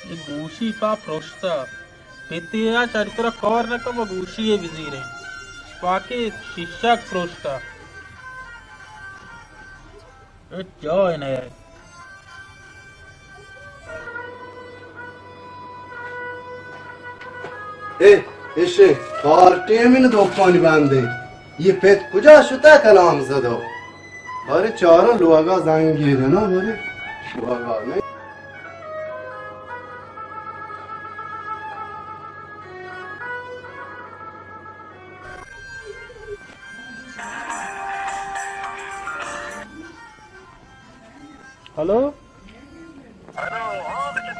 اے گوشی پا پرشتہ۔ پتے ءَ چاری ترا کار نہ کن، گوشی ءَ بزیریں۔ پاکے شیشگ پرشتہ۔ اے جاہ نہ اے۔ اے، ایشی پارٹی من دکانی بندے۔ یہ پت کجا شتا کلام زدو؟ ارے چارو لوگا زنگی دنو، ارے لوگا نہیں۔ ہلو؟ ہلو، ہاں، بچہ،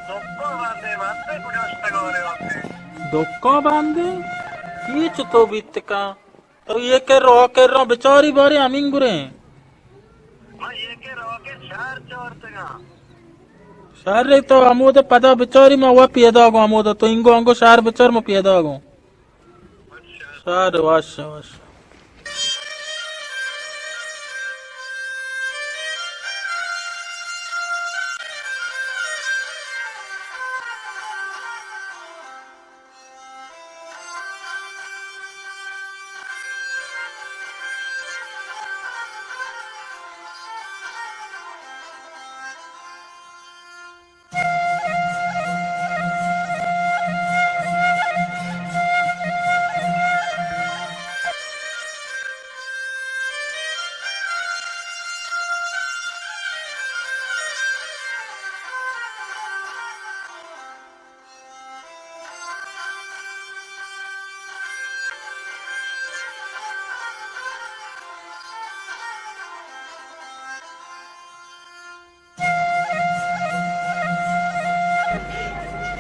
تو دکان بندے، من تے کجا شتگا ورے واسطے؟ دکان بندے؟ یہ چطور بیت کن؟ تو یہ کہ رو کہ رو بچاری بارے ہمین گریں۔ من یہ کہ رو کہ شہر چارتگا۔ شہر تو ہمود پدا بچاری، ما وا پیدا گو ہمود، تو انگو انگو شہر بچار، ما پیدا گو۔ سر وش وش۔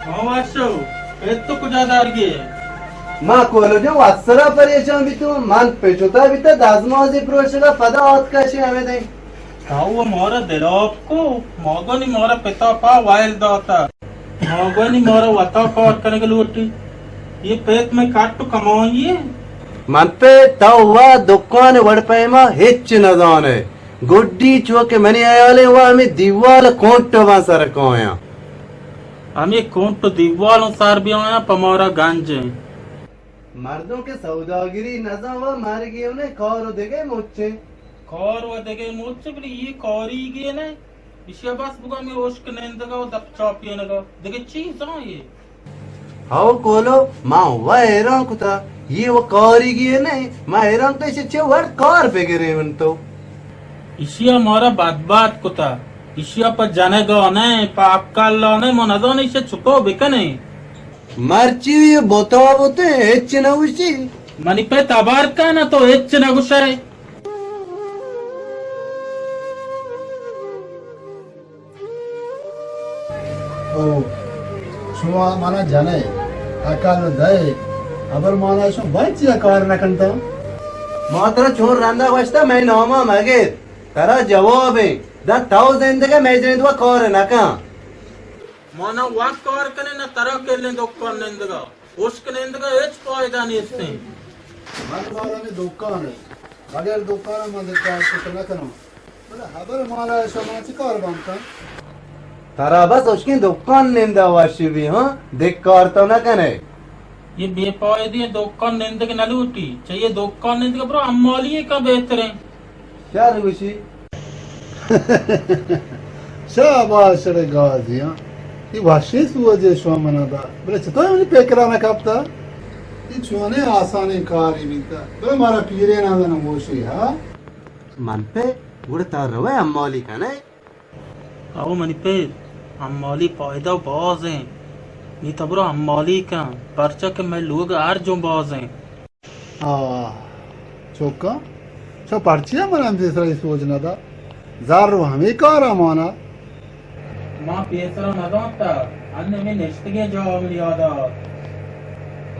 ہاں واشو، اے تو کجا دارگی؟ ما کولو جو وسرا پریشان بیتو، من پچوتا بیتا دزمازی پروشگا پدا آتکا شی ہمیں دیں۔ تاو مارا دلاپ کو، ماگانی مارا پتا پا وائل داتا۔ ماگانی مارا وتا کار کنگ لوٹی۔ یہ پیت میں کٹ کمائیے۔ من پہ تو وا دکان وڑ پیما ہچ نہ زانے۔ گڈی چو کہ منی حیالے وا ہمیں دیوال کونٹو بان سر کایاں۔ ہمیں کونٹو دیوالوں سر بیایاں پہ مارا گنج ہیں۔ مردم کہ سوداگری نزان وا مرگی انہیں کار و دگہ مچے۔ کار و دگہ مچے بلی یہ کاری گے نہ۔ ایشی ءَ بس بگو ہمے ہشک نندگ ءُ دپ چاپینگ ءَ، دگہ چی زان اے؟ ہو کولو، ما و حیران کتا، یہ و کاریگی نہ، ما حیران کتا ایشی چہ وڑ کار بگرے من تو۔ ایشی ءَ مارا بدبخت کتا، ایشی ءَ پہ جنگ ءَ نہ، پہ عقل ءَ نہ، ما نزان ایشی چکو بکنے۔ مرچی یہ بتا بوتے، ہچ نہ گوشی۔ منی پہ تبار کن تو ہچ نہ گوشے۔ او، شما منا جنئے، اکل دئے، ابر مانا شما باید چیزا کار نکنتا؟ ما ترا چون رندا گوشتا، مئے ناما مگر، ترا جواب ایں، دا تو زندگے، مئے زندگا کار نکن۔ مانا وقت کار کنے، نہ ترا کلیں دکان نندگا۔ ہشک نندگا ہچ پائدہ نیستیں۔ من مالا میں دکان ہے، بغیر دکان من دکان کت نہ کنوں۔ بلے ہبر مالا شما چی کار بانتا؟ ترا بس ہشکیں دکان نندا وشی بی، ہاں؟ دکار تو نہ کنے۔ یہ بے پائدی دکان نندگ نہ لوٹی۔ چہ یہ دکان نندگ برو امالی کا بہتریں۔ شر گوشی۔ شاباش رے گازی، ہاں۔ یہ وشیں سوجے شما منا دا۔ بلے چطور منی پیکرا نہ کپتا؟ یہ چونے آسانیں کاری بیتا۔ بلے مارا پیرے نہ دن ہوشی، ہاں۔ من پہ گڑا تا روے امالی کنے؟ او منی پت، امالی پائدہ باز ہیں۔ نی تو برو حمالی کن، پرچا کہ مئے لوگ ہر جون باز انت۔ آہ، چکاں، شو پرچیا من ہم پیسرا ای سوج نہ دا۔ زر و ہمے کارا مانا۔ ما پیسرا نہ زانتا، ان ہمے نشتگیں جاہ من یاد آت۔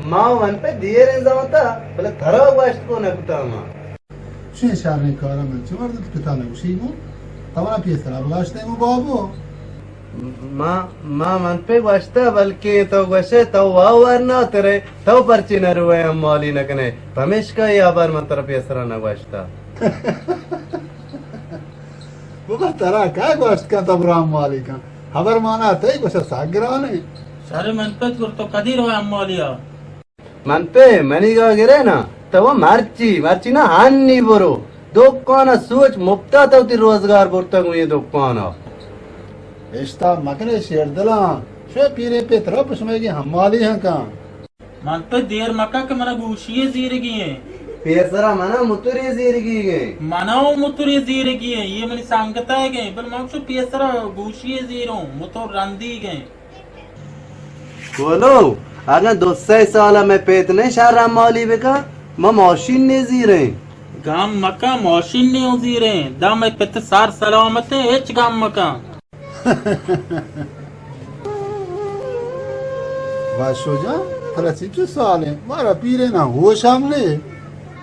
ما من پہ دیریں زانتا، بلے ترا گوشت کو نہ کتا ما۔ چے شریں کارا من چے وردت پتا نہ گوشی گو؟ تو منا پیسرا بگاشتے گو بابو۔ ما، ما من پہ گوشتا، بلکیں تو گوشے تو وا ورنا ترے، تو پرچے نہ روئے حمالی نہ کنے، پمیشکا اے ہبر من ترا پیسرا نہ گوشتا۔ بابا ترا کئے گوشت کن تو برو حمالی کن؟ ہبر مانا تئی گوشا سک گرانے۔ شر من پت گر تو کدی روئے حمالیا؟ من پہ منیگا گرے نا، تو مرچی، مرچی نا ہنی برو۔ دکانا سوچ مپتا تو تی روزگار برتا گوں اے دکانا۔ اشتا مکنے شیر دلاں، شوے پیریں پہ ترا پشمے گی حمالی ہاں کن۔ من پہ دیر مکا کہ منا گوشی زیرگی ہیں۔ پیسرا منا متری زیرگی ہیں۔ منا و متری زیرگی ہیں، یہ منی سنگتا گئے، بل من شو پیسرا گوشی زیروں، متر رندی گئے۔ کولو، اگاں دو سئے سال ء مئے پت نہ شہر ء حمالی بکن، ما ماشین نہ زیریں۔ گم مکن، ماشین نہ زیریں۔ داں مئے پت سر سلامت انت، ہچ گم مکن۔ واشو جان، ترا چنچو سال انت؟ مارا پیریناں ہوش ہم نے۔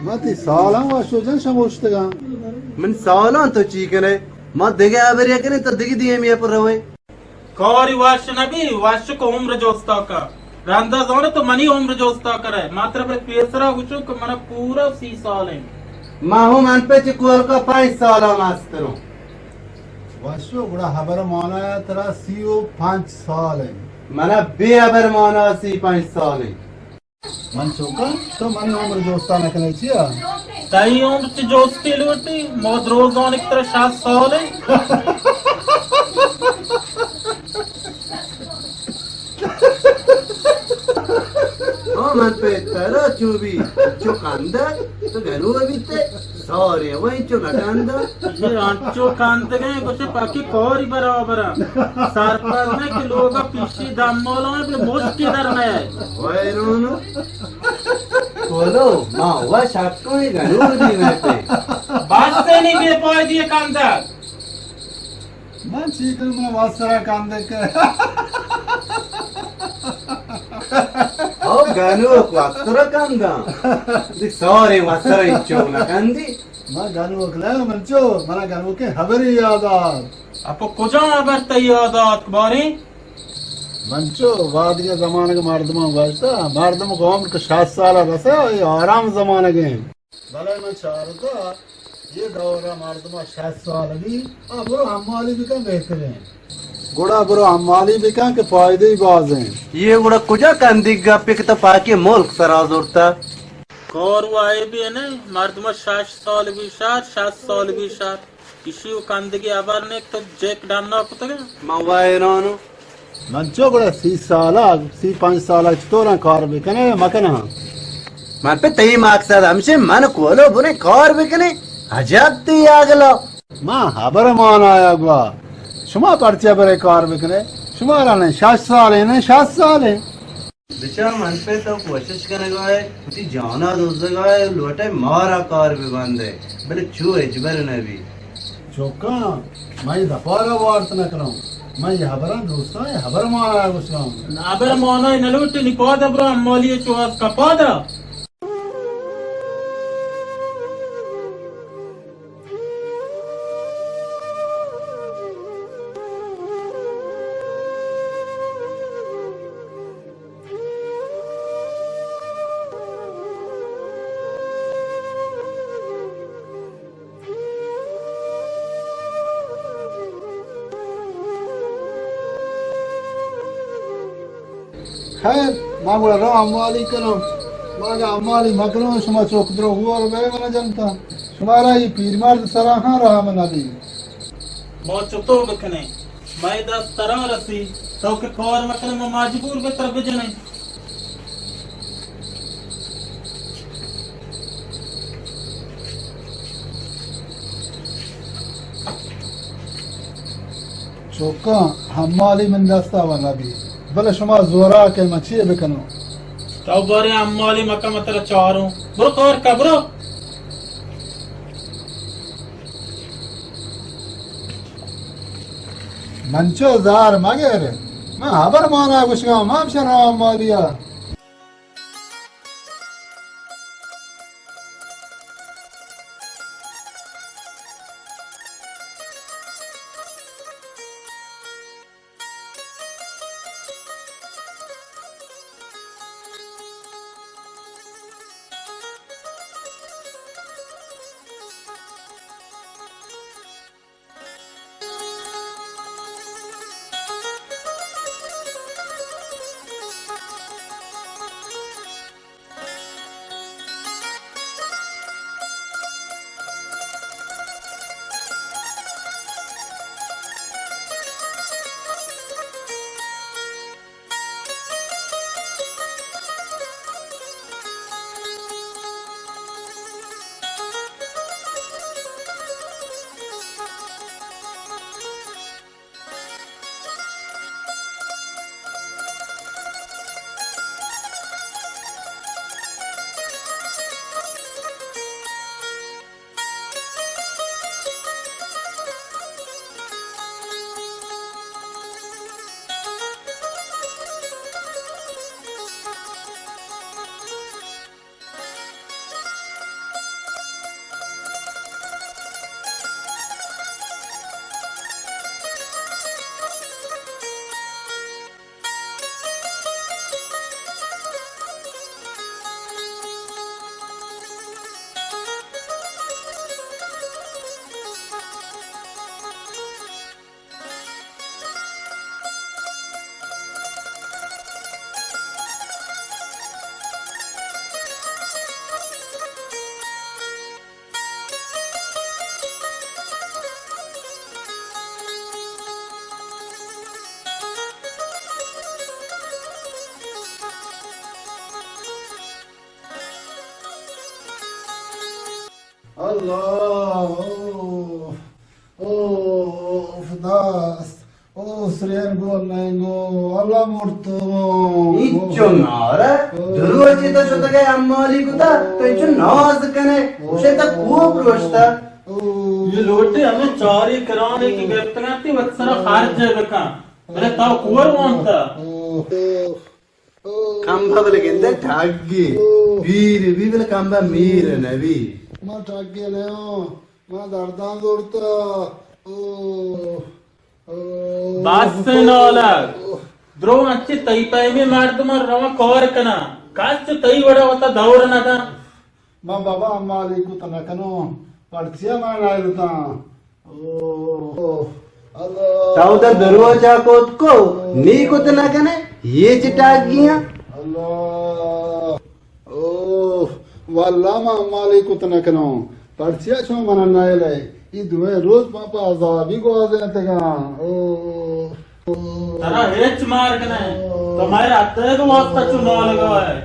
ما تی سالاں واشو جان شموشتگاں۔ من سالاں تو چی کنے؟ ما دگہ ہبرے کنیں تو دگہ دیمی ء پر روئے۔ کاری وش نبی، وش کو عمر جوستا کا۔ رندا زانو تو منی عمر جوستا کرے۔ ما ترا بلے پیسرا گوشو کہ منا پورا سی سال ہیں۔ ما ہوں من پہ چی کول کا پنچ سال ہم استروں۔ وشو گڑا ہبر مانا ہے ترا سی و پنچ سال ہیں۔ منا بے ہبر مانا سی پنچ سال ہیں۔ من چوکا، تو منی عمر جوستا نہ کنے چیا؟ تئی عمر چہ جوستی لوٹی، ما دروزانک ترا شست سال ہیں۔ ہاں، من پہ ترا چو بی، چو کندہ، تو گنو بیتے۔ سارے وای چو نہ کندہ۔ یہ انچو کندگیں، گوشے پاکی کاری برابر ہیں۔ سرپد نہ کہ لوگا پیشی دمالا ہیں، بلے مشکی در نہ ہے۔ ویرونو۔ کولو، ما وا شکو ہی گنور دی میں پہ۔ بس سے نہیں بے پائے دیے کندگ۔ من چی کن، من وسرا کندگ۔ او گنوک وسرا کنداں۔ دی سارے وسرا انچو نہ کندی۔ من گنوک نہ، من چو، منا گنوکیں ہبرے یاد آت۔ اپو کجا ہبر تئی یاد آت باریں؟ من چو وادی زمانگ مردمان گوشتا، مردم کو عمر کہ شست سال رسے، اے آرام زمانگ ہیں۔ بلے من چارتا، یہ دور مردم شست سال بھی، آ برو حمالی بکن بہتریں۔ گڑا برو حمالی بکن کہ فائدہ ہی باز ہیں۔ یہ گڑا کجا کندی گپے کہ تو پاکی ملک سرا زورتا؟ کار و آئے بھی نہیں، مردم شش سال بھی شر، شست سال بھی شر۔ ایشی و کندگی ہبر نیک تو جیک ڈنا کتگا۔ من ویرانو۔ من چو گڑا سی سالا، سی پنچ سالا چطوراں کار بکنے، مکناں؟ من پہ تئی مقصد ہمشے من کولو بنے کار بکنے۔ عجب تی اگلا۔ ما ہبر مانا یا گوا۔ شما پرچہ برے کار بکنے؟ شما را نے شش سال ہے، نے شست سال ہے۔ بچار من پہ تو کوشش کنگا ئے، وتی جانا دزگا ئے، لوٹئے مارا کار ببندئے، بلے چو ہچبر نبی۔ چکاں، من اے دپارا وارت نکناں۔ من اے ہبراں درستاں، اے ہبر مانا گوشاں۔ ہبر مانا نلوٹی، نی پادا برو، امالی چو از کپادا۔ خیر، ما گڑا رو اموالی کنوں۔ ما اگاں اموالی مکنوں، شما چوک درو ہور بے منا جنتا۔ شمارا یہ پیرمرد سرا ہاں رحم نبی۔ ما چطور بکنیں؟ مئے دست ترا رسی، تو کہ کار مکن، ما مجبور بہ تر بجنیں۔ چوکاں، حمالی من دستا و نبی۔ بلے شما زوراک ئے، من چے بکنوں؟ تو باریں امالی مکن، من ترا چاروں۔ برو کار کا، برو۔ من چو زار مگر، من ہبر مانا گوشگاں، من ہمشہ رواں امالیا۔ اللہ، اوف، اوف، دست، او سرین گون نینگو، اللہ مرتو۔ اینچو نارا، دروچی تا شتگے امالی کتا، تو اینچو ناز کنے، گوشے تا کوپ روشتا۔ یہ لوٹے ہمیں چاری کرانے کی گرفتگاتی وت سرا خرچ بکن۔ بلے تو کور وانتا۔ کمبا بلے گندے ٹاگی۔ پیر بی بلے کمبا میر نبی۔ ما ٹاگی لیو، ما دردان زورتا۔ او، او۔ بس نالگ۔ درو انچے تئی پیمیں مردم رواں کار کناں۔ کس چو تئی وڑا وتا دور نہ داں۔ من بابا امالی کت نہ کنوں، پرچیا من نایلتاں۔ اوہ، اللہ۔ تو دا دروچا کت کو، نی کت نہ کنے، یہ چٹاگیاں۔ اللہ۔ اوہ، واللہ من امالی کت نہ کنوں، پرچیا شما من نایلے، یہ دوئیں روز ما پہ عذابی گوازینتگاں۔ اوہ۔ ترا ہچ مارگ نہ انت۔ تو مئے رد ء واسطہ چو نالگا ئے۔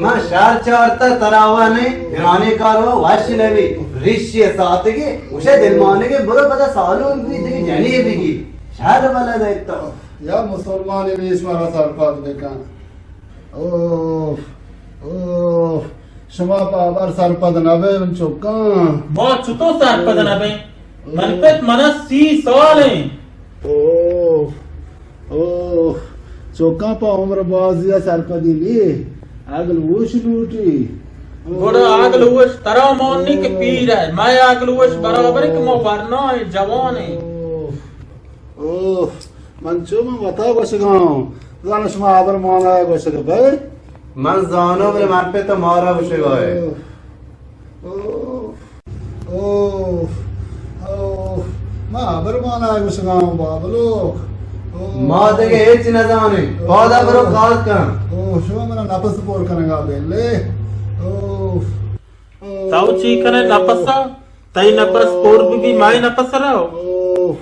ما شر چارتا ترا وا نے، گرانی کار وا وش نبی۔ ریشی ساتگی، اسے دل مانگی، برو پدا سالون بی، دگی جنی بگی۔ شر بلد ایت تو۔ یا مسلمانی بیش مارا سرپد بکن۔ اوف، اوف، شما پہ ہبر سرپد نہ بئے، من چکاں۔ ما چتو سرپد نہ بئیں؟ من پت منا سی سال ایں۔ اوف، اوف، چکاں پہ عمر بازی ء سرپدی نی، عقل ہوش لوٹی۔ گڑا عقل ہوش ترا مان نی کہ پیر ئے، مئے عقل ہوش برابر ایں کہ ما ورنا ایں، جوان ایں۔ اوف۔ اوہ، من چو من وتا گوشگاں۔ زاناں شما ہبر مانا گوشگ بئے؟ من زاناں، بلے من پہ تو مارا گوشگا ئے۔ اوہ، اوہ، اوہ، من ہبر مانا گوشگاں بابلوک۔ اوہ۔ ما دگہ ہچ نہ زانیں۔ پادا برو کار کن۔ اوہ، شما منا نپس پور کنگا بلے۔ اوہ، اوہ۔ تو چی کنے نپسا؟ تئی نپس پور بی بی، مائی نپس رو۔ اوہ۔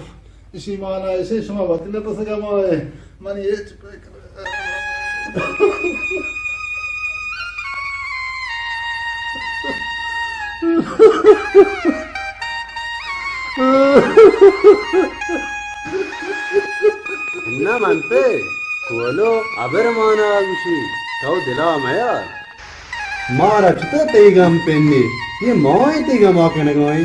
اشی مانا اشی شما وت نپس گما ئے۔ من ہچ پکر۔ نہ من پہ۔ ولو، ابرمانا گوشی، تو دلا میار۔ مارا چطور تئی گم پنی؟ یہ ما ایں تئی گما کنگا ایں۔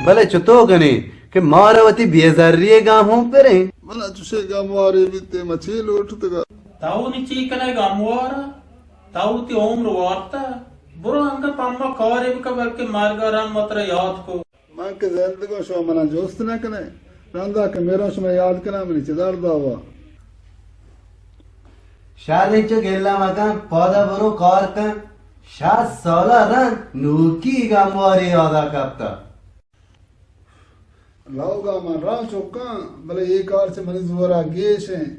بلے چطور کنیں کہ مارا وتی بیزاری گم ہوں پریں۔ من چوشے گموارے بیتے، مچے لوٹتگا۔ تو نی چی کنے گموارا؟ تو تی عمر وارتا۔ برو انگا پما کارے بکا، بلکہ مرگا رند مترا یاد کو۔ من کہ زندگوں، شما منا جست نہ کنے۔ رندا کہ میروں شما یاد کنا، منی چہ درد آوا۔ شر انچو گلہ مکن، پادا برو کار کن۔ شست سالا رند نوکی گمواری یادا کپتا۔ لوگا من راہ چکاں، بلے اے کار چہ منی زورا گیش ایں۔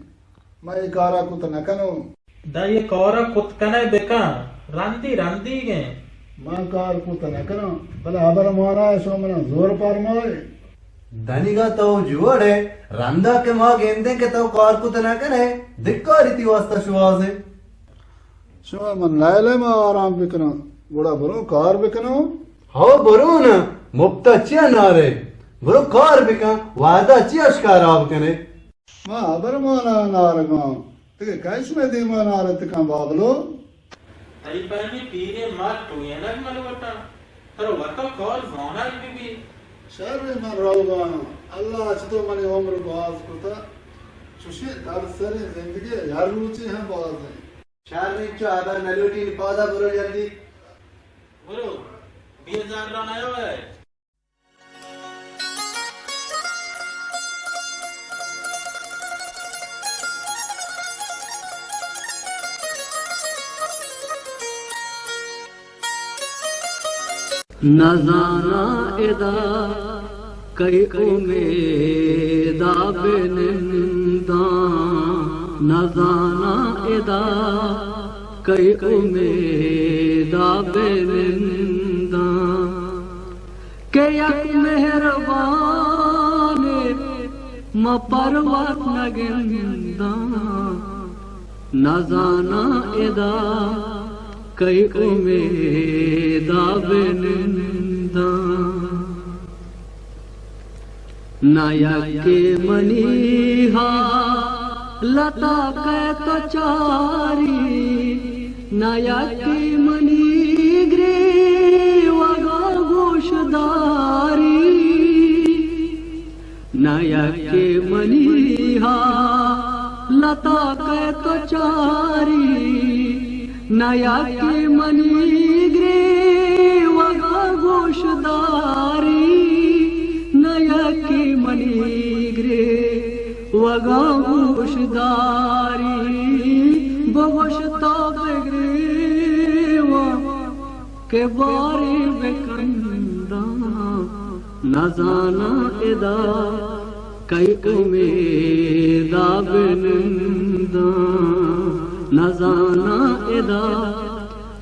من اے کارا کت نہ کنوں۔ داں اے کارا کت کنئے بکن، رندی رندیگ ایں۔ من کار کت نہ کناں، بلے ہبر مانا شما منا زور پرمائے۔ دنیگا تو جوڑ ئے، رندا کہ ما گندیں کہ تو کار کت نہ کنئے، دگہ کارے تی واسطہ شوہاز ایں۔ شما من نئیلئے ما آرام بکناں، گڑا برو کار بکناں۔ ہو برو نا، مپتا چیا نارئے؟ برو کار بکن، وہدا چیا شکار آب کنئے؟ ما ہبر مانا نارگاں، تگہ کئے شمئے دیما نارتکاں بابلو؟ تئی پیمیں پیریں مرد ٹوئینگ ملوٹاں، ترا وتا کار زانگ بہ بی۔ شر من روگاں، اللہ چہ تو منی عمر باز کتا، چوشیں دردسریں زندگی ہر روچے ہم باز ایں۔ شر انچو ہبر نلوٹی، پادا برو جلدی۔ برو، بیزار را نیائے۔ نزاناں ادا کئی امیدا بہ ننداں، نزاناں ادا کئی امیدا بہ ننداں۔ کہ یک مہربانے ما پروت نہ گنداں، نزاناں ادا کئی امیدا بہ ننداں۔ نہ یکے منی حالتا کئے تو چاری، نہ یکے منی گریوگا گوش داری، نہ یکے منی حالتا کئے تو چاری، نہ یکے منی گریوگا گوش داری، نہ یکے منی گریوگا گوش داری۔ بگوش تو بگریواں کہ بارے بکنداں، نزاناں ادا کئی امیدا بہ ننداں، نزاناں ادا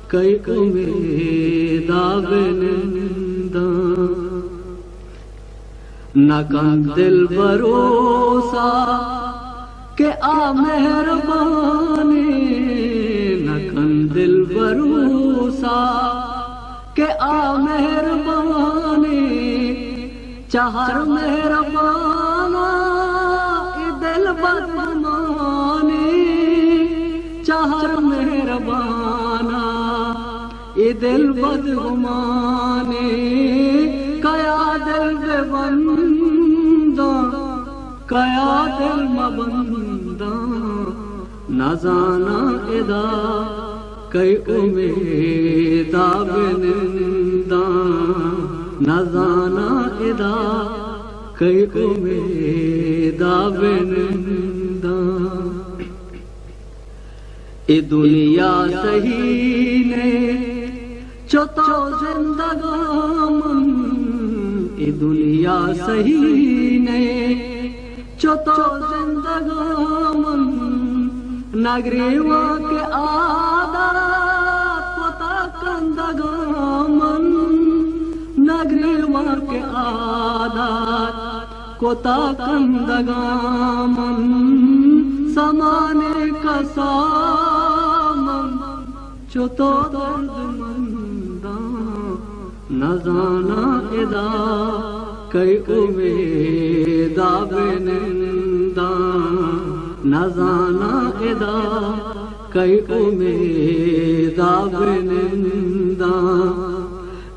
کئی امیدا بہ ننداں۔ نہ کن دل بھروسہ کہ آ مہربانے، نہ کن دل بھروسہ کہ آ مہربانے، چہ ہر مہربانا اے دل بدگمانے، چہ ہر مہربانا اے دل بدگمانے۔ کیا دل ببنداں، کیا دل مبنداں، نزاناں ادا کئی امیدا بہ ننداں، نزاناں ادا کئی امیدا بہ ننداں۔ اے دنیا سہی نئے چو تو زندگاں من، اے دنیا سہی نئے چو تو زندگاں من، نہ گریواں کہ عادت کتا کندگاں من، نہ گریواں کہ عادت کتا کندگاں من، سمانے کسا من چو تو دردمنداں، نزاناں ادا کئی امیدا بہ ننداں، نزاناں ادا کئی امیدا بہ ننداں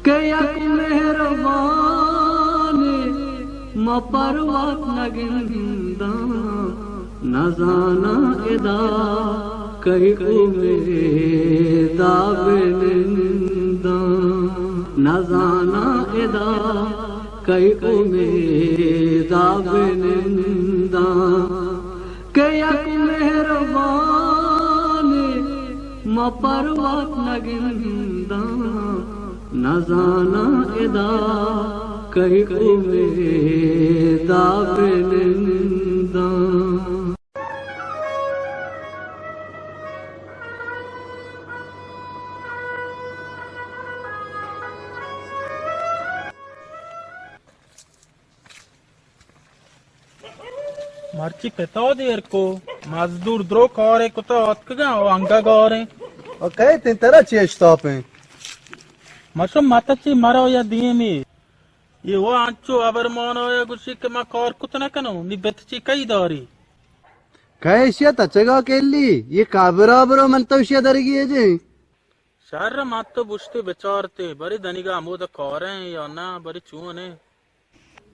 کہ یک مہربانے ما پروات نہ گنداں۔ نزاناں ادا کئی امیدا بہ ننداں۔ نزاناں ادا کئی امیدا بہ ننداں کہ یک مہربانے ما پروات نہ گنداں۔ نزاناں ادا کئی امیدا بہ ننداں۔ مرچی پتا دیر کو، مزدور درو کارے کتا آتکگاں و انگا گاریں۔ و کئے تیں ترا چی اشتاپیں؟ مشو مت چی مرو یا دیمی۔ یہ وہ انچو ابر مانا یا گوشی کہ ما کار کت نہ کنو، نی بت چی کئی داری؟ کئے اشیا تچگا کلی، یہ کابرا برو من تو اشیا درگی جیں۔ شر، من تو بشتے بچارتے، بری دنیگا ہمود کاریں یا نہ، بری چون ہے؟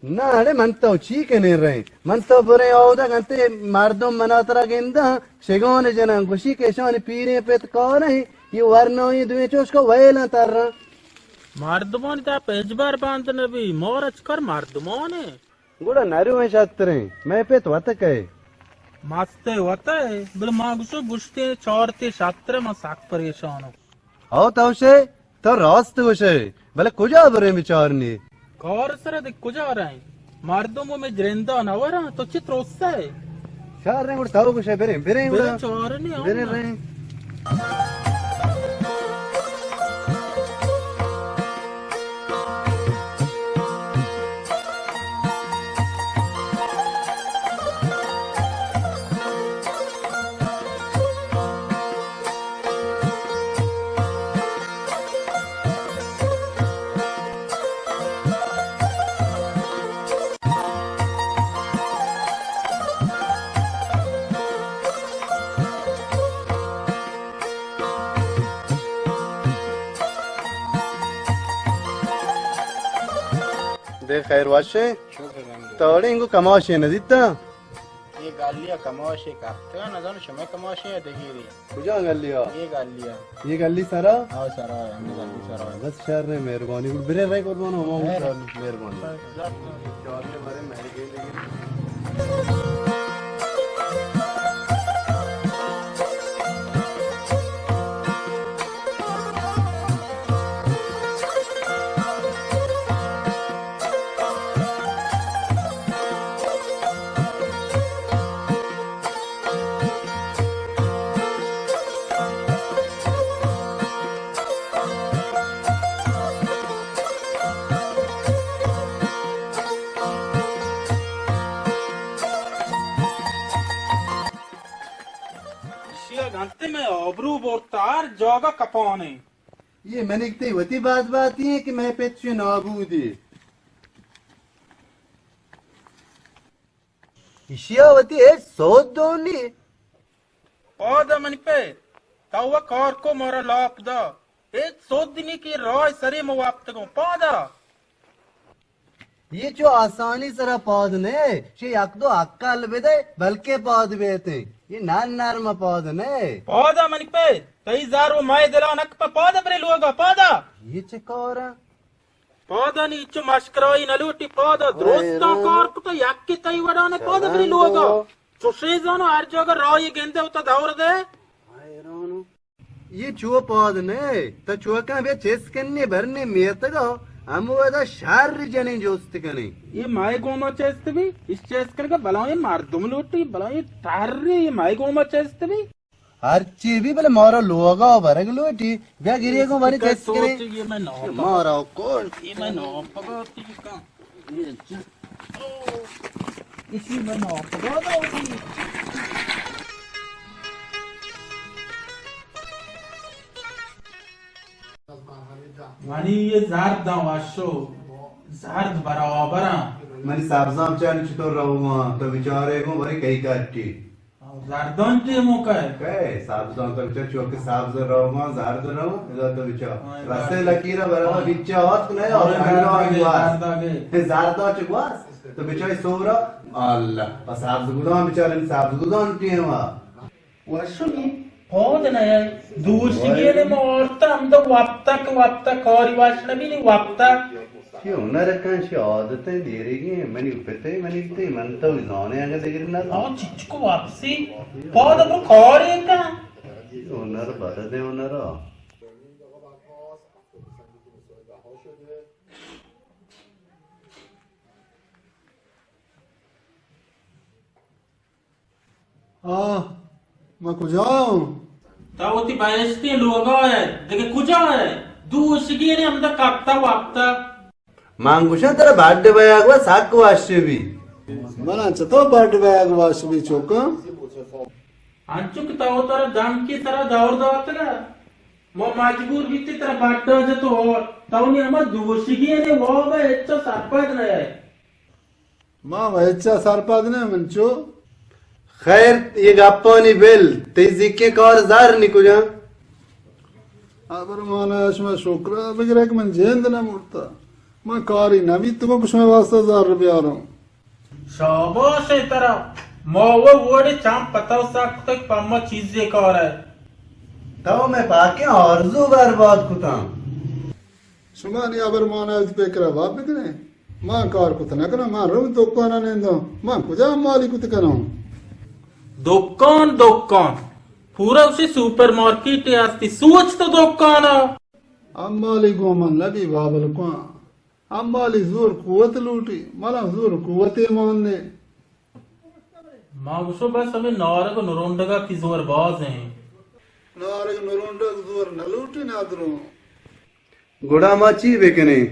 نہ، اڑے من تو چی کنے رہے؟ من تو برے اودا گنتے مردم منا ترا گندا، شگان جناں گوشی کہ اشانی پیریں پت کاریں، یہ ورنائی دویں چوش کو ویلاں ترا۔ مردمانی تا پجبر بند نبی، مور اچ کر مردمانے۔ گڑا نرویں شتریں، مئے پت وت کئے؟ مست وت ہے، بل ما گوشو گشتے چارتے شتر، ما سک پریشانو۔ او تو شے، تو راست گوشے، بلے کجا برے بچارنی؟ کار سر دے کجا رہیں؟ مردم میں جرندا نہ وراں، تو چی تروسے؟ شہر رہیں گڑا تو گوشے، بریں، بریں گڑا۔ بریں چارنی ہم بریں نا۔ رہیں۔ دے خیر واشے؟ شکر الحمدللہ۔ تو اڑے انگو کماشے نہ دیتا؟ یہ گالیا کماشے کپتگا، نزانو شمے کماشے یا دگیری۔ کجا گلی ءَ؟ یہ گلی ءَ۔ یہ گلی سرا؟ ہاں، سرا ہے، ہمیں گلی سرا ہے۔ بس شر ہے، مہربانی۔ برے رہے قربان، ہم خیر۔ مہربانی۔ ایشی ءَ گنتے مئے آبرو برت، ہر جاگہ کپانے۔ یہ منی تئی وتی بات باتی ہیں کہ مئے پت چے نابودی۔ ایشی ءَ وتی ہچ سود دونی۔ پادا منی پت، تو و کار کو مارا لاپ دا۔ ہچ سود نی کہ راہ سرے مو واپتگوں۔ پادا۔ یہ چو آسانی سرا پاد نہ، چہ یک دو عقل بدے، بلکہ پاد بیتے۔ یہ نر نرم پاد نہ۔ پادا منی پت، تئی زر و مئے دلا نک پہ پادا برے لوگا، پادا۔ یہ چہ کارا؟ پادا نی چو مشکرائی نہ لوٹی، پادا درستاں کار کتا، یکی تئی وڑا نہ، پادا برے لوگا۔ چوشے زانو ہر جاگہ راہی گندے وتا دور دے۔ یہ چو پاد نہ، تا چوکاں بیا چست کنی برنی میتگا، ہمو ادا شر جنی جست کنی۔ یہ مائے گوما چست بی، اس چست کنگا بلاہیں مردم لوٹی، بلاہیں ٹری، یہ مائے گوما چست بی۔ ہرچی بی بلے مارا لوگا برگ لوٹی، بیا گریے گوں بری چست کنی۔ یہ میں ناپا۔ مارا کون؟ یہ میں ناپا۔ منی یہ زرد آں وشو، زرد برابر آں۔ منی سبزاں بچار چطور روگا، تو بچارے گوں بری کئی کٹی۔ زردان ٹیمو کئے؟ کئے؟ سبزان تو بچار، چوک سبز رو ما، زرد رو، ادا تو بچار۔ ہاں، رسے زرد۔ لکیرا برابر ہاں۔ بچار آت نہ، ہاں، آت زرد انگا آگے، آواز۔ زرد آگے۔ زرد آ چه گواز؟ تو بچار سورا، اللہ، پس سبز گدان بچار، سبز گدان ٹیما۔ وشنی پاد نہ، دوشگی نے ما آرتا، ہم تو وپتک، وپتک، کاری وش نبی نی وپتک۔ چی ہنر کن، چی عادت دیرگی، منی پتے، منی پتے، من تو زانے اگه دگر نہ۔ آ چچکو واپسی، پاد برو کاری کن۔ ہنر بدل ہے، ہنر۔ آ، ما کجا اوں؟ تو وتی بہشتی لوگا ئے، دگہ کجا ئے؟ دوشگی نے ہمدا کپتا وپتا۔ من گوشاں ترا بڈ بیگ وا سک وش بی۔ منا چتو بڈ بیگ وش بی چوکاں؟ انچو کہ تو ترا دمکی سرا دور داتگا، ما مجبور بیتی ترا بڈا جتو اور تو نی ہما دوشگی نے واب ہچ سرپد نہ ئے۔ ما و ہچا سرپد نہ من چو۔ خیر، یہ گپانی بل، تئی زیکیں کار زر نی کجا؟ ابرمانا شما شکر بگرے کہ من جند نہ مرتا۔ من کاری نہ بیت گو کہ شما واسطہ زر بیاروں۔ شاباش اے ترا، ما و وڑے چم پتو سک تک پما چیزے کار ہے۔ تو میں پاکیں آرزو برباد کتاں۔ شما نی ابرمانا وتی پکرا واب بکنے۔ من کار کت نہ کناں، من رو دکانا ننداں، من کجا مالی کت کناں؟ دکان، دکان، پورا اسی سپر مارکیٹ ہستی، سوچ تو دکانا۔ امالی گوں من نبی بابل کن۔ امالی زور قوت لوٹی، منا زور قوتے مان نے۔ ما گوشو بس ہمیں نارگ و نرونڈگا کی زور باز ہیں۔ نارگ نرونڈگ زور نہ لوٹی نادروں۔ گڑا ما چی بکنیں؟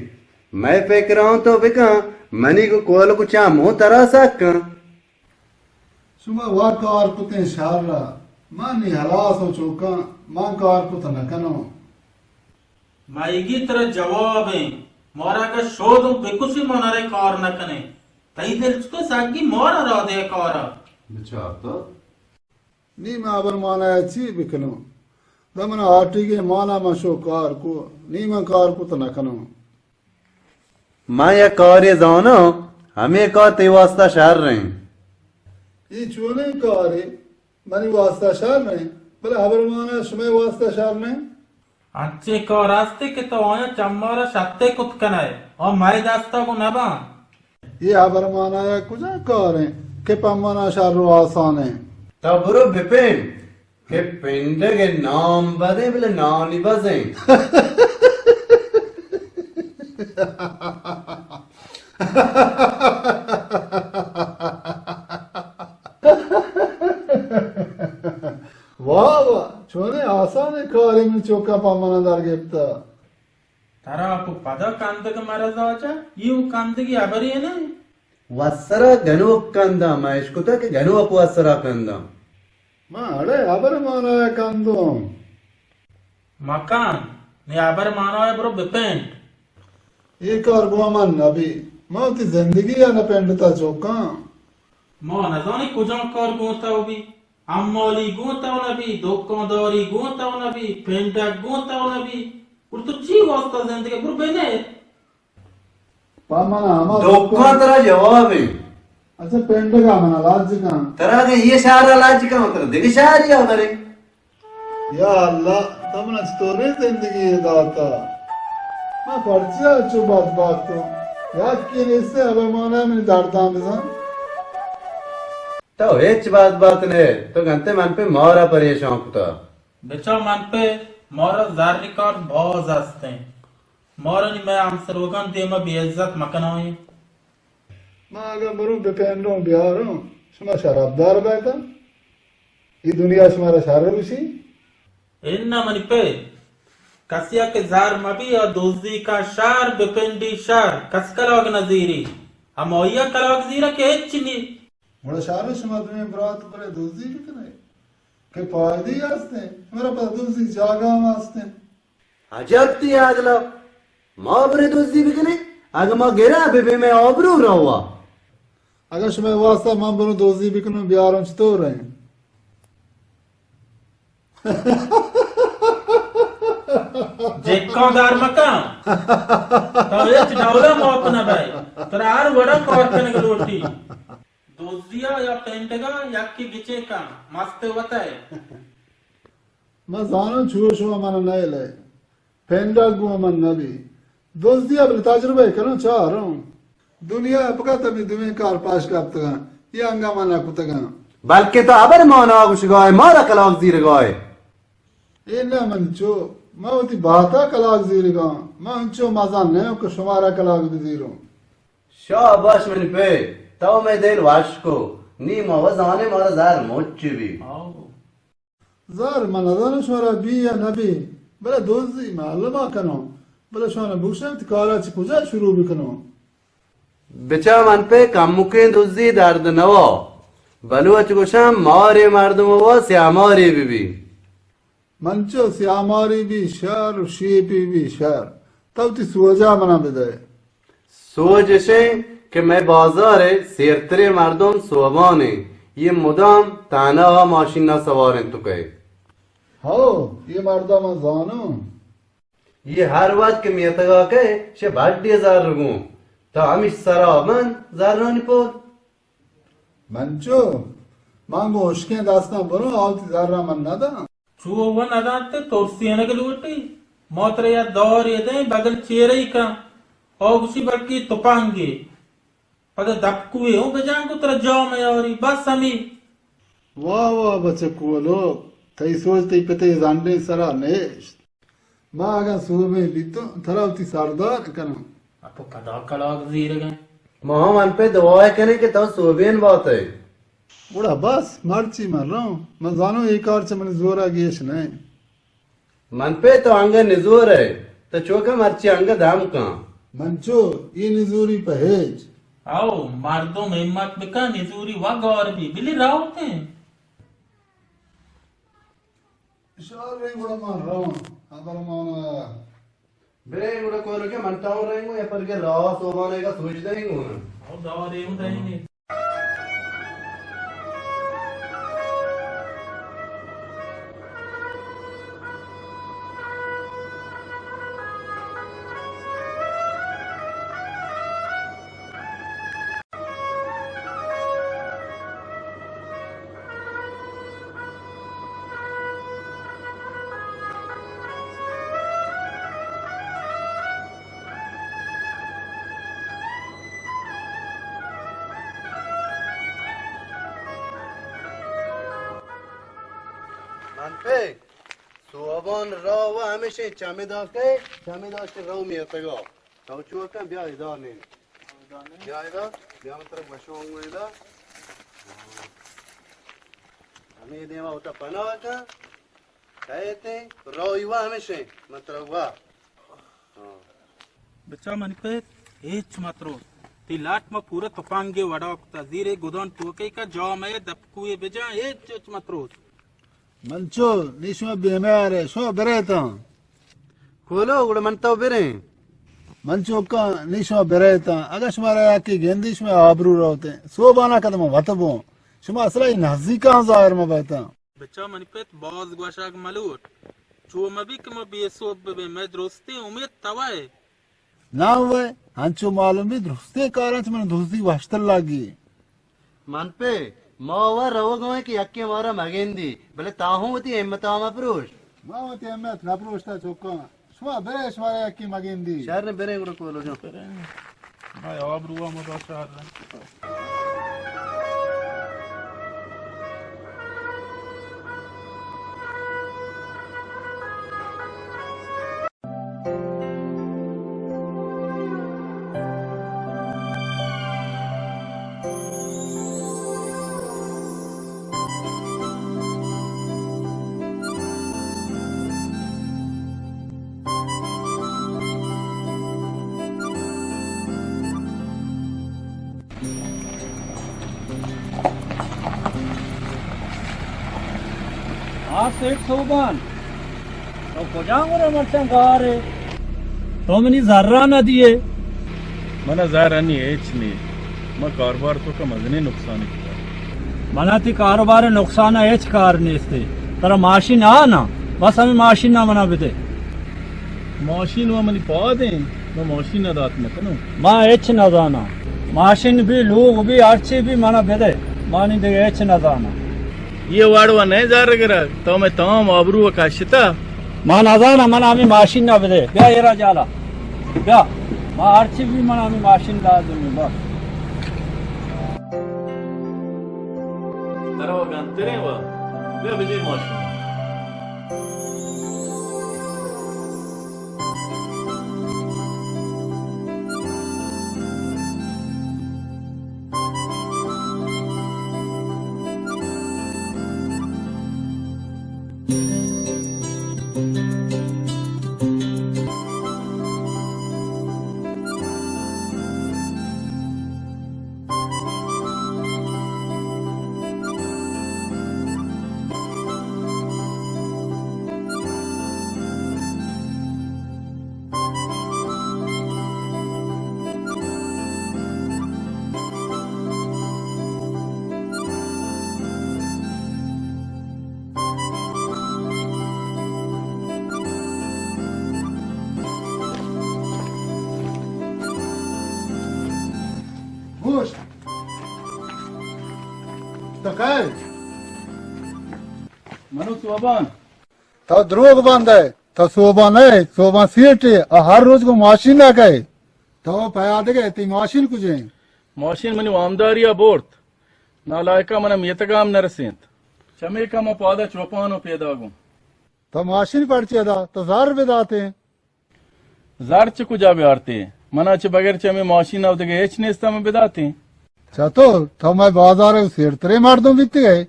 مئے پکراں تو بکن، منی گو کولک و چم ہوں ترا سک کن۔ شما وا کار کتیں شر ء، من نی ہلاس و چوکاں، من کار کت نہ کنوں۔ مئیگی ترا جواب ایں، مارا اگہ شودوں بکشی ما نرے کار نہ کنیں۔ تئی دل چتو سگی مارا را دے کارا۔ بچار تو۔ نی من ابرمانا چی بکنوں؟ دمنا آٹیگے مانا من شو کار کو، نی من کار کت نہ کنوں۔ من یک کارے زاناں، ہمے کار تئی واسطہ شر ایں۔ اے چونیں کارے؟ منی واسطہ شر ایں، بلے ابرمانا شمئے واسطہ شر نہ ایں؟ انچیں کار ہستے کہ تو آیاں چمارا شتے کت کنئے، آ مئے دستا گوں نباں۔ اے ابرمانایا کجا کار ایں کہ پہ منا شر و آسان ایں؟ تو برو بپنڈ کہ پنڈگ نام بدیں بلے نانی بزیں۔ واہ واہ، چونیں آسانیں کارے من چوکاں پہ منا در گپتا۔ ترا پہ پدا کندگ مرض آجا، ایو کندگی ہبرے نہ۔ وسرا گنوک کنداں، ما اشکتا کہ گنوک وسرا کنداں۔ ما اڑے ابرمانایا کندوں۔ مکن، نی ابرمانایا برو بپنڈ۔ اے کار گوں من نبی، ما وتی زندگی ء نہ پنڈتا چوکاں۔ ما نزانی کجام کار گوں تو بی، امالی گوں تو نبی، دکانداری گوں تو نبی، پنڈگ گوں تو نبی، گڑا تو چی واسطہ زندگی؟ برو بنے۔ پہ من ہما دکان ترا جواب ایں۔ اچھا، پنڈگا من علاج کن۔ ترا اگہ یہ شہر علاج کن، ترا دگہ شہر یا برے۔ یا اللہ، تو من چطوریں زندگی داتا؟ من پرچیا چو بدبختوں؟ یکی نیستے، ابرمانا منی دردان بزن۔ تو ہچ بدبخت نہ، تو گنتے من پہ مارا پریشان کتا۔ بچا من پہ مارا زر کار باز ہستیں۔ مارا نی مئے ہمسروگان دیما بے عزت مکنائیں۔ ما اگاں بروں بپنڈوں بیاروں، شما شرابدار بیتاں؟ اے دنیا شمارا شر گوشی؟ اناں منی پت، کسیا کہ زر مبی، آ دزی کن شر، بپنڈی شر، کس کلاگ نزیری۔ ہمائی ء کلاگ زیرا کہ ہچ نی۔ گڑا شر، شما دوئیں برات برے دزی بکنے کہ پائدی ہستیں، شمارا پدا دزی جاگہ ہم ہستیں۔ عجب تئی عقل ء! ما برے دزی بکنیں؟ اگہ ما گرا بہ بیں، مئے آبرو روا۔ اگہ شمئے واسطہ من بروں دزی بکنوں، بیاروں، چطور ایں؟ جکاں دار مکن۔ تو ہچ ڈولا موپ نہ بئے۔ ترا ہر وڑا کار کنگ لوٹی۔ دزیا یا پنڈگا یکی گچے کن، مست وتئے۔ من زاناں چو شما من نئیلئے۔ پنڈگ گوں من نبی۔ دزیا بلے تجربہ کناں چاراں۔ دنیا ء پکت ہمے دوئیں کار پاش کپتگاں، اے انگہ ما نہ کتگاں۔ بلکیں تو ہبر مانا گوشگائے، مارا کلاگ زیرگائے۔ اے نہ منچو، ما وتی بہتا کلاگ زیرگاں، ما انچو مزن نہ اوں کہ شمارا کلاگ بزیروں۔ شاباش منی پے، تو مئے دل وش کو، نی ما و زانے مارا زہر مچ بی۔ زر من نزاناں شمارا بی یا نہ بی، بلے دزی معلوم ء کناں، بلے شما بگوشاں وتی کارا چہ کجا شروع بکناں؟ بچا من پہ کمکیں دزی درد نوا، بلوچ گوشاں مارے مردم وا سیامارے بہ بی۔ من چو سیامارے بی شر و شیپے بی شر، تو وتی سوجا منا بدئے۔ سوج اش انت کہ مئے بازار ء سیرتریں مردم سوبان انت، یہ مدام تہنا ماشین ء سوار انت تو کئے۔ ہو، یہ مردم من زانوں۔ یہ ہر وقت کہ میتگا کئے، شہ بڈی زر گوں، تا ہمیش سرا بند زرانی پول۔ من چو، من گوں ہشکیں دستاں بروں، آ وتی زراں من نداں۔ چو و ندانت ترسینگ لوٹی؟ ما ترا یا دارے دیں، بگل چیرئی کن۔ او گوشی بلکہ تپنگے۔ پدا دپکوے ہوں بجان کو ترا جام یاری، بس ہمی۔ واہ واہ بچکولو، تئی سوج تئی پتئی زنڈیں سرا نیشت۔ ما اگاں سوبیں بیتوں، ترا وتی سردار کناں۔ اپو پدا کلاگ زیرگیں۔ ما ہم انپے دعا کنیں کہ تو سوبین باتئے۔ گڑا بس، مرچی من روں۔ من زانوں اے کار چہ منی زورا گیش نہ انت۔ من پہ تو انگہ نزور ئے، تو چوکا مرچی انگہ دم کن۔ من چو، اے نزوری پہ ہیچ۔ او، مردم ہمت بکن، نزوری وا گار بی، بلی راوتیں۔ شال رہی گڑا من رواں، ہبر مانا۔ برے گڑا کولو کہ من تاؤں رہیں گو یا پر کے راہ سوبانے کا سوچ دیں گو نا۔ او دوا دیں گو دیں گے۔ من پہ سوبان راہ و ہمیشیں چمے داشتے، چمے داشتے رو میتگا۔ تو چو کن، بیا ادا نیم۔ بیا ادا، بیا من ترا گوشوں گو ادا۔ ہمے دیما وتا پناہ کن۔ کئیت؟ راہی وا ہمیشیں، من ترا وا۔ ہاں۔ بچا منی پت، ہچ متروس۔ تی لاٹ ما پورا تپانگے وڑا کتا۔ زیرے گدان توکے کا جا مئے دپکوے بجا، ہچ ہچ متروس۔ من چو، نی شما بیمار ئے، شما برئے تاں۔ کولو، گڑا من تو بریں۔ من چو کاں، نی شما برئے تاں۔ اگاں شمارا یکے گندی، شما آبرو روتیں۔ سوبانا کدم وت بوں۔ شما اصلا اے نزیکاں ظاہر مہ بیتاں۔ بچا منی پت، باز گوشگ ملوٹ۔ چو مبی کہ ما بے سوب ببیں، مئے درستیں امید توئے۔ ناں وئے، انچو معلوم بی درستیں کاراں چہ من دزی وشتر لگی۔ من پہ ما و روگ ایں کہ یکے مارا مگندی، بلے تا ہوں وتی ہمتا مہ پروش۔ ما وتی ہمت نہ پروشتا چکاں۔ شما برے، شمارا یکے مگندی۔ شر نہ، برے گڑا کولو جان۔ ما آبرو ما شر۔ ہاں سیٹھ سوبان، تو کجا گورے مرچاں گار ئے؟ تو منی زراں نہ دیئے۔ منا زر انی ہچ نی، ما کاروبار توکا مزنیں نقصانے کتا۔ منا تی کاروبار نقصان ہچ کار نیستے۔ ترا ماشین آ نا، بس ہمیں ماشین نا منا بدے۔ ماشین و منی پاد ہیں، من ماشین نہ دات نہ کنوں۔ ما ہچ نہ زاناں۔ ماشین بھی، لوگ بھی، ہرچی بھی منا بدے۔ مانی دگہ ہچ نہ زاناں۔ یہ واڑوا نئے زار گرا، تو میں تمام آبرو کاشتا۔ ما نہ زاناں، منا ہمیں ماشین نہ بدے۔ بیا ایرا جالا۔ بیا۔ ما ہرچی بھی منا ہمیں ماشین لازم ہے، بس۔ ترا و گنتریں و بیا بجے ماشین۔ گوشت۔ تو کئے؟ منو سوبان۔ تو دروگ بندئے، تو سوبان نئے، سوبان سیٹے، آ ہر روچ گوں ماشین نہ کئے۔ تو پیادگئے، تئی ماشین کجیں؟ ماشین منی وامداریا برت۔ نالائکا منا میتگا ہم نرسینت۔ چمیکا ما پادا چوپان و پیداگوں۔ تو ماشین پرچے دا، تو زر بداتیں۔ زر چہ کجا بیارتے؟ منا چہ بغیر چہ ہمے ماشین ءَ دگہ ہچ نیست، ہمے بداتیں۔ چتور؟ تو مئے بازار ءَ سیرتریں مردم بیتگئے۔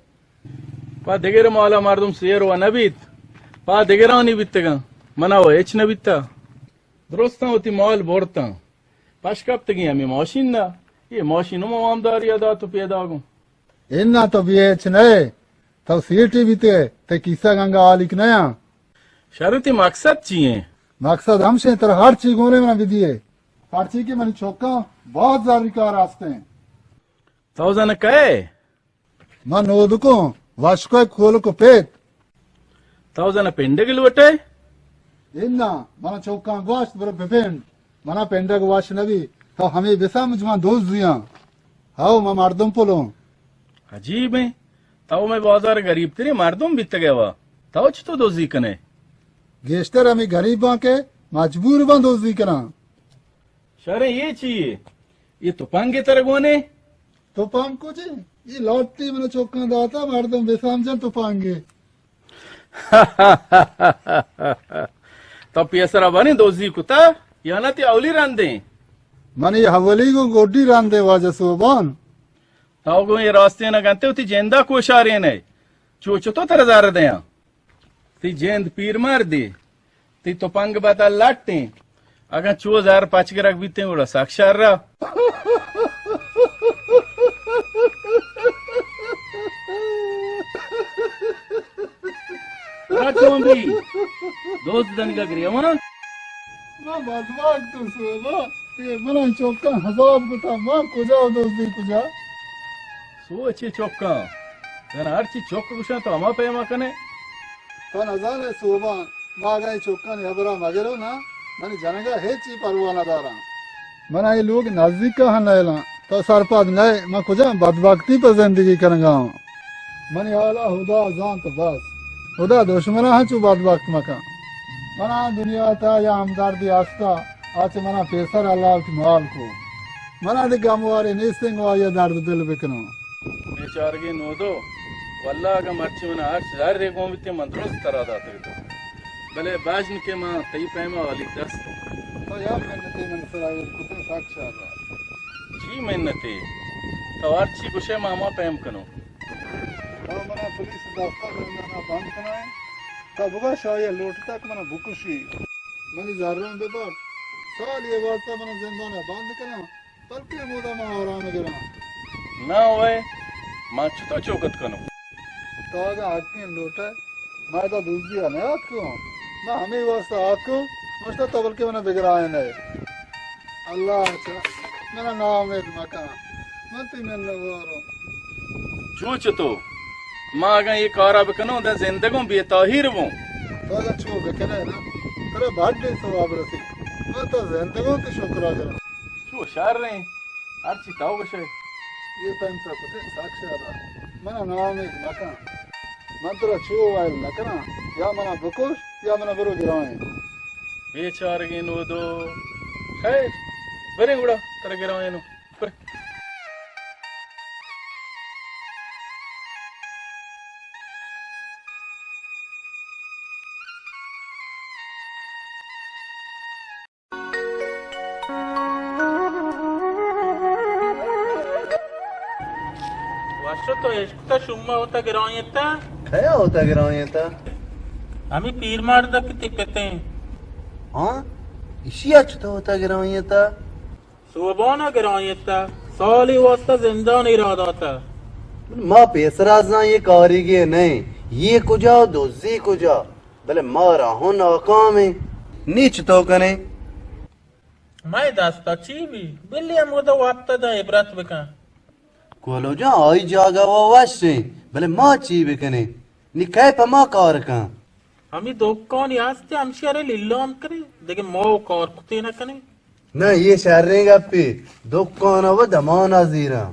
پہ دگر مالا مردم سیر و نہ بیت، پہ دگرانی بیتگاں، منا و ہچ نہ بیتا۔ درستاں وتی مال برتاں، پش کپتگیں ہمے ماشین ءَ۔ اے ماشین ہم وامداری ءَ دات و پیداگوں۔ اناں تو بے ہچ نئے، تو سیٹے بیتئے، تئی کیسگ انگا ہالیک نیاں۔ شر، تئی مقصد چی ایں؟ مقصد ہمشیں ترا ہر چی گونے منا بدیئے، پرچی کہ منی چکاں باز زری کار ہستیں۔ تو زن کئے؟ من نودکوں، وشکئے کولک و پیت۔ تو زن پنڈگ لوٹئے؟ اناں، منا چکاں گوشت برو بپنڈ، منا پنڈگ وش نبی، تو ہمے بسمجھ من دزیاں۔ ہئو، من مردم پلوں۔ عجیب ایں، تو مئے بازار گریب تریں مردم بیتگئے وا، تو چتو دزی کنئے؟ گیشتر ہمے گریباں کہ مجبور باں دزی کناں۔ شریں، اے چی اے؟ اے تپنگ اے ترا گونے؟ تپنگ کجے؟ اے لاٹی من چکاں داتا، مردم بسمجن تپنگے۔ تو پیسرا بنی دزی کتا یا نہ تئی اولی رندیں؟ منی اولی گوں گڈی رندیں واجہ سوبان۔ تو گوں اے راستیں نہ گنتے، وتی جندا کوشارینئے۔ چو چتو ترا زر دیاں؟ تئی جند پیر مردے، تئی تپنگ بدل لٹیں۔ اگاں چو زر پچ گرگ بیتیں، گڑا سک شر ءَ۔ ترا چون بی؟ دوست دنگا گریوان؟ ما بدبخت سوبا، اے منا چکاں عذاب کتا، ما کجا دزی کجا؟ سوچے چکاں، زن ہرچی چک گوشاں تو ہما پیما کنے۔ تو نزانے سوبان، ما اگاں اے چکانی ہبرا مگرو نا، منی جنگا ہچی پرواہ نہ داراں۔ من اے لوگ نزیکا ہم نیلاں، تو سرپد نئے، من کجام بدبختی پہ زندگی کنگا آں۔ منی حالا ہدا زانت بس۔ ہدا دشمنا ہم چو بدبخت مکن۔ منا دنیا تا یا ہمدردی ہستا، آ چہ منا پیسر اللہ وتی مال کو۔ منا دے گموارے نیستیں گوں آئی ءَ درد دل بکنوں۔ بیچارگیں نودو، واللہ اگاں مرچی منا ہرچ زرے گون بیتیں، من درست ترا داتگ ات۔ بلے بژن کہ من تئی پیما ہالیگ دست۔ تو یا منتے من سرا ایر کتیں، سک شر ات۔ چی منتے؟ تو ہرچی گوشئے من ہما پیم کنوں۔ تو منا پولیس دفتر زندانا بند کنائیں۔ تو بگوش آئی ءَ لوٹتا کہ منا بکشی۔ منی زراں ببر۔ سالے ءِ واستا منا زندانا بند کناں۔ بلکیں ہمودا من آرام گراں۔ ناں وئے، من چتو چوکت کنوں؟ تو اگاں حقیں لوٹئے، من ادا دزی ءَ نیاتکوں۔ من ہمے واستا آتکوں، گوشتہ تو بلکیں منا بگرائینئے۔ اللہ چہ منا ناامید مکن، من تئی منت واروں۔ چو چتو؟ ما اگاں اے کارا بکنوں، داں زندگوں بے تاہیر بوں۔ تو اگاں چو بکنے نا، ترا بڈیں ثواب رسی۔ ما تو زندگوں کہ شکرا گراں۔ چو شر ایں، ہرچی تو گشئے۔ اے پنچ سد کتے سک شر ات۔ منا ناامید مکن۔ من ترا چو ویل نکناں، یا منا بکش، یا منا برو گرائیں۔ بیچارگیں نودو۔ خیر، بریں گڑا، ترا گرائینوں۔ وشو تو اشکتا شما ہوتا گرائینتا؟ کیا ہوتا گرائینتا؟ ہمیں پیر مرد کہ تی پتیں۔ ہاں؟ اشی اچ تو ہوتا گرائینتا؟ سوبانا گرائینتا، سالی واسطہ زندان ایرا داتا۔ ما پیسرا زان یہ کاریگے نہیں، یہ کجا و دزی کجا، بلے ما راہوں ناکام ہیں۔ نی چتو کنے؟ مئے دستا چی بی؟ بلی ہم گدا وپتا دا عبرت بکن۔ کولو جان، آئی جاگہ و وش ہیں، بلے ما چی بکنیں؟ نی کئے پہ ما کار کن؟ ہمیں دکانی ہستے ہمشی ارے لیلام کرے، دگہ ما و کار کتے نہ کنے۔ نہ، یہ شریں گپے، دکان و دمانا زیراں۔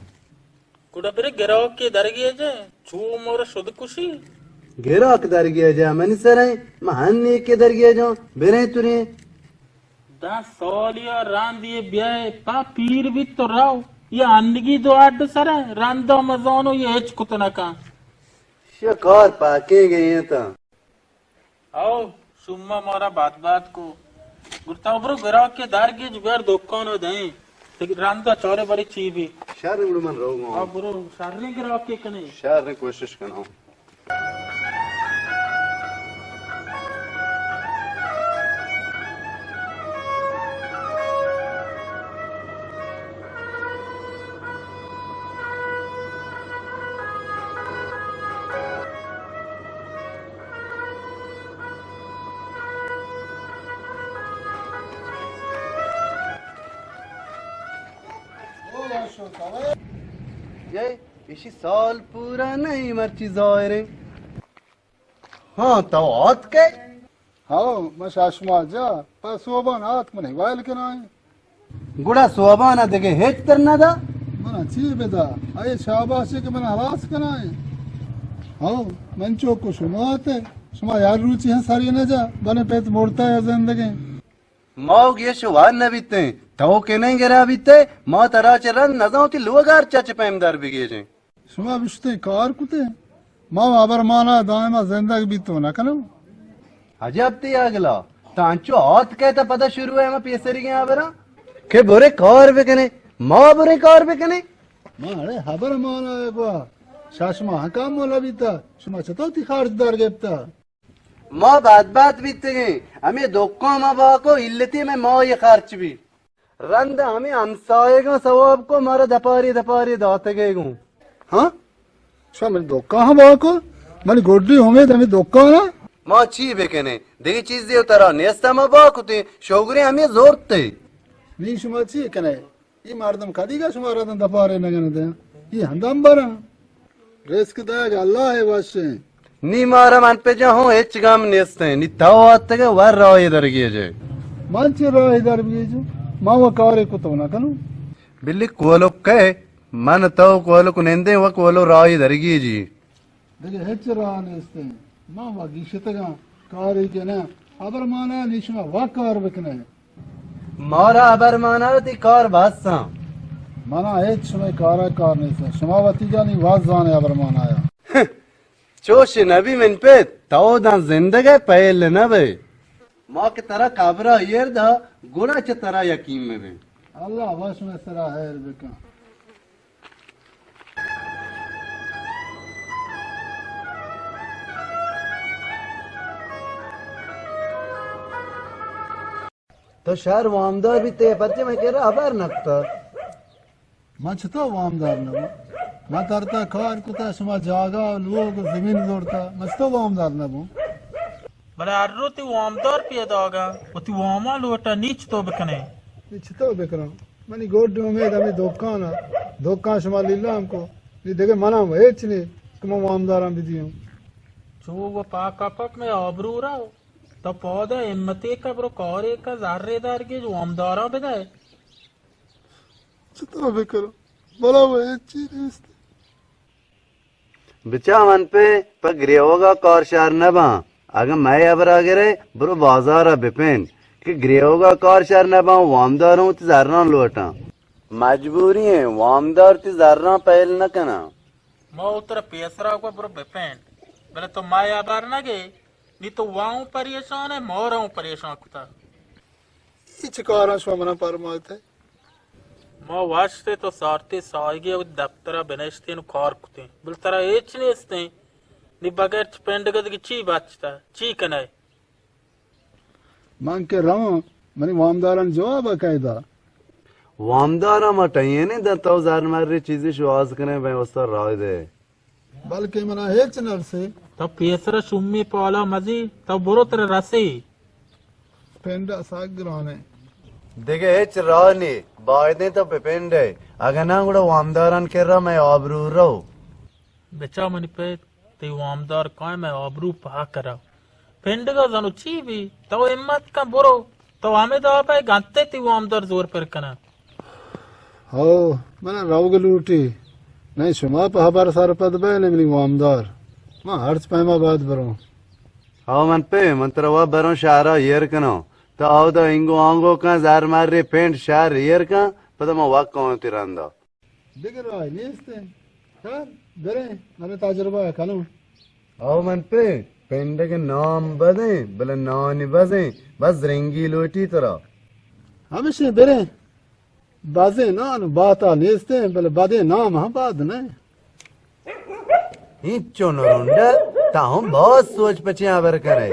گڑا برے گراکے درگیجے، چو مورا شد کشی۔ گراک درگیجے، منی سریں، من ہنی کے درگیجاں، بریں تریں۔ دہ سالیا رند یہ بیائے، پا پیر بیت تو رو، یہ انگی دو اڈ سر ہے، رندا مزانو یہ ہچ کت نکن۔ شکار پاکے گئے ہیں تا۔ او، شما مارا بات بات کو۔ گڑا تو برو گراکے درگیج بیار دکان و دیں۔ رندا چارے بری چی بی۔ شر گڑا من رو گا۔ آ برو، شریں گراکے کنے۔ شر کوشش کناں۔ یہ ایشی سال پورا نہیں، مرچی ظاہر ہے۔ ہاں، تو آتکے؟ ہاں، من شاشما جا، پہ سوبان آتک، من وائل کنائیں۔ گڑا سوبان دگہ ہچ تر نہ دا؟ من چی بدا؟ اے شاباش کہ من ہلاس کنائیں۔ ہاں، من چوکو شما آتے، شما یار روچی ہیں سری نہ جا، بلے پیت مڑتا یا زندگیں۔ ما و گیش وار نہ بیتیں، تو کہ نہیں گرا بیتے، ما ترا چہ رند نزاں وتی لوگار چچ پیم در بگیجیں۔ شما بشتیں کار کتیں، ما و ہبر مانا دائما زندگ بیتو نہ کنوں۔ عجب تی اگلا، تا انچو آتکے تا پدا شروع ہے ہما پیسریگیں ہبراں کہ برے کار بکنے، ما برے کار بکنے۔ ما اڑے ہبر مانا ہے گوا، شاشما ہکام مولا بیتا، شما چطور تی خارج دار گپتا؟ ما بدبخت بیتگیں، ہمے دکان ما باکو علتی میں ما یہ خرچ بی۔ رند ہمے ہمسایگاں ثواب کو مارا دپاری دپاری داتگے گوں۔ ہاں؟ شما منی دکان ہم باکو؟ منی گڈی امید ہمے دکان ہاں؟ ما چی بکنیں؟ دگہ چیزے ترا نیست، ما باکتیں، شوگریں ہمے زورتے۔ نی شما چی کنے؟ اے مردم کدیگا شما را دپارے نگن دیں۔ اے ہندم برن۔ رزق دئیگ اللہ ء وش انت۔ نی مارا من پجا ہوں ہچ گم نیست انت۔ نی تو آتگ ء ور راہے درگیج ئے۔ من چہ راہے درگیجوں؟ من و کارے کتو نہ کنوں۔ بلی کولک کئے؟ من تو کولک نندیں و کولو راہے درگیجی۔ دگہ ہچ راہ نیست انت۔ من و گیشتگاں کارے کناں۔ ہبر مانا نی شما و کار بکنئے۔ مارا ہبر مانا وتی کار بس انت۔ منا ہچ شمئے کارا کار نیست۔ شما وتی جانی وت زانے ہبر مانایا۔ چوش نبی من پت، تو داں زندگ ئے پہل نہ بئے۔ ما کہ ترا قبرا ایر دا، گڑا چہ ترا یقین مہ بیں۔ اللہ وش مئے سرا ہیر بکن۔ تو شہر وامدار بیتے، پرچے مئے کرا ہبر نہ کتا؟ من چتو وامدار نہ بوں؟ من ترتا کار کتا، شما جاگہ، لوگ، زمین زورتا، من چتو وامدار نہ بوں؟ بلے ہر رو تی وامدار پیداگا، و تی واما لوٹا، نی چتو بکنے؟ نی چتو بکناں؟ منی گڈ امید ہمے دکان ء، دکان شما لیلام کو، نی دگہ منام ہچ نی۔ من وامداراں بدیوں۔ چو و پاک پاک میں آبرو را۔ تو پودا ہمتے کا برو کارے کا زرے دارگی جو وامداراں بدے۔ چطور بکرو؟ بلا وہ ہچی نیست۔ بچا من پہ، پہ گریوگا کار شر نباں۔ اگاں مئے ہبرا گرئے، برو بازارا بپنڈ کہ گریوگا کار شر نباں، وامدار اوں وتی زراں لوٹاں۔ مجبوری ایں، وامدار وتی زراں پہل نہ کناں۔ ما ترا پیسرا گو برو بپنڈ، بلے تو مئے ہبر نہ گے، نی تو واؤں پریشان ئے، مورا اوں پریشان کتا۔ اے چہ کاراں شما منا پرمائیت ئے؟ ما وشت ئے تو سارتی ساہگے وتی دپترا بنشتیں و کار کتیں، بلے ترا ہچ نیستیں۔ نی بغیر چہ پنڈگ ء دگہ چی بچتا؟ چی کنئے؟ من کہ رواں، منی وامداران جواب ء کئے دا؟ وامداراں ما ٹہینیں، داں تو زر مرے چیزے شوہاز کنئے، بئے استاد راہ دے۔ بلکیں منا ہچ نرسے۔ تو پیسرا شومی پالا مزی، تو برو ترا رسی۔ پنڈ ء سک گران انت۔ دگہ ہچ راہ نی، بایدیں تو بہ پنڈ ئے، اگہ ناں گڑا وامداران کرا مئے آبرو رو۔ بچا منی پت، تئی وامدار کائیں مئے آبرو پاک کرا۔ پنڈگا زانو چی بی؟ تو ہمت کن برو۔ تو ہمے دابا گنتے تئی وامدار زور پر کنن۔ ہو، من روگ لوٹی۔ نئے شما پہ ہبر سرپد بئے، نئے منی وامدار۔ من ہرچ پیما باید بروں۔ ہو من پہ، من ترا وا بروں شہرا ایر کنوں۔ تو اودا انگو آنگو کن زر مرے پنڈ شہر ایر کن، پدا من وک کن تئی رندا۔ دگہ راہ نیست انت۔ خیر، بریں، ہمے تجربہ ء کنوں۔ او من پہ، پنڈگ نام بدیں، بلے نانی بزیں، بس زرنگی لوٹی ترا۔ ہمیشیں بریں، بزیں نان باتا نیستیں، بلے بدیں نام ہم بد نہ۔ اینچو نرونڈ، تا ہم باز سوچ پچیں ہبر کنئے۔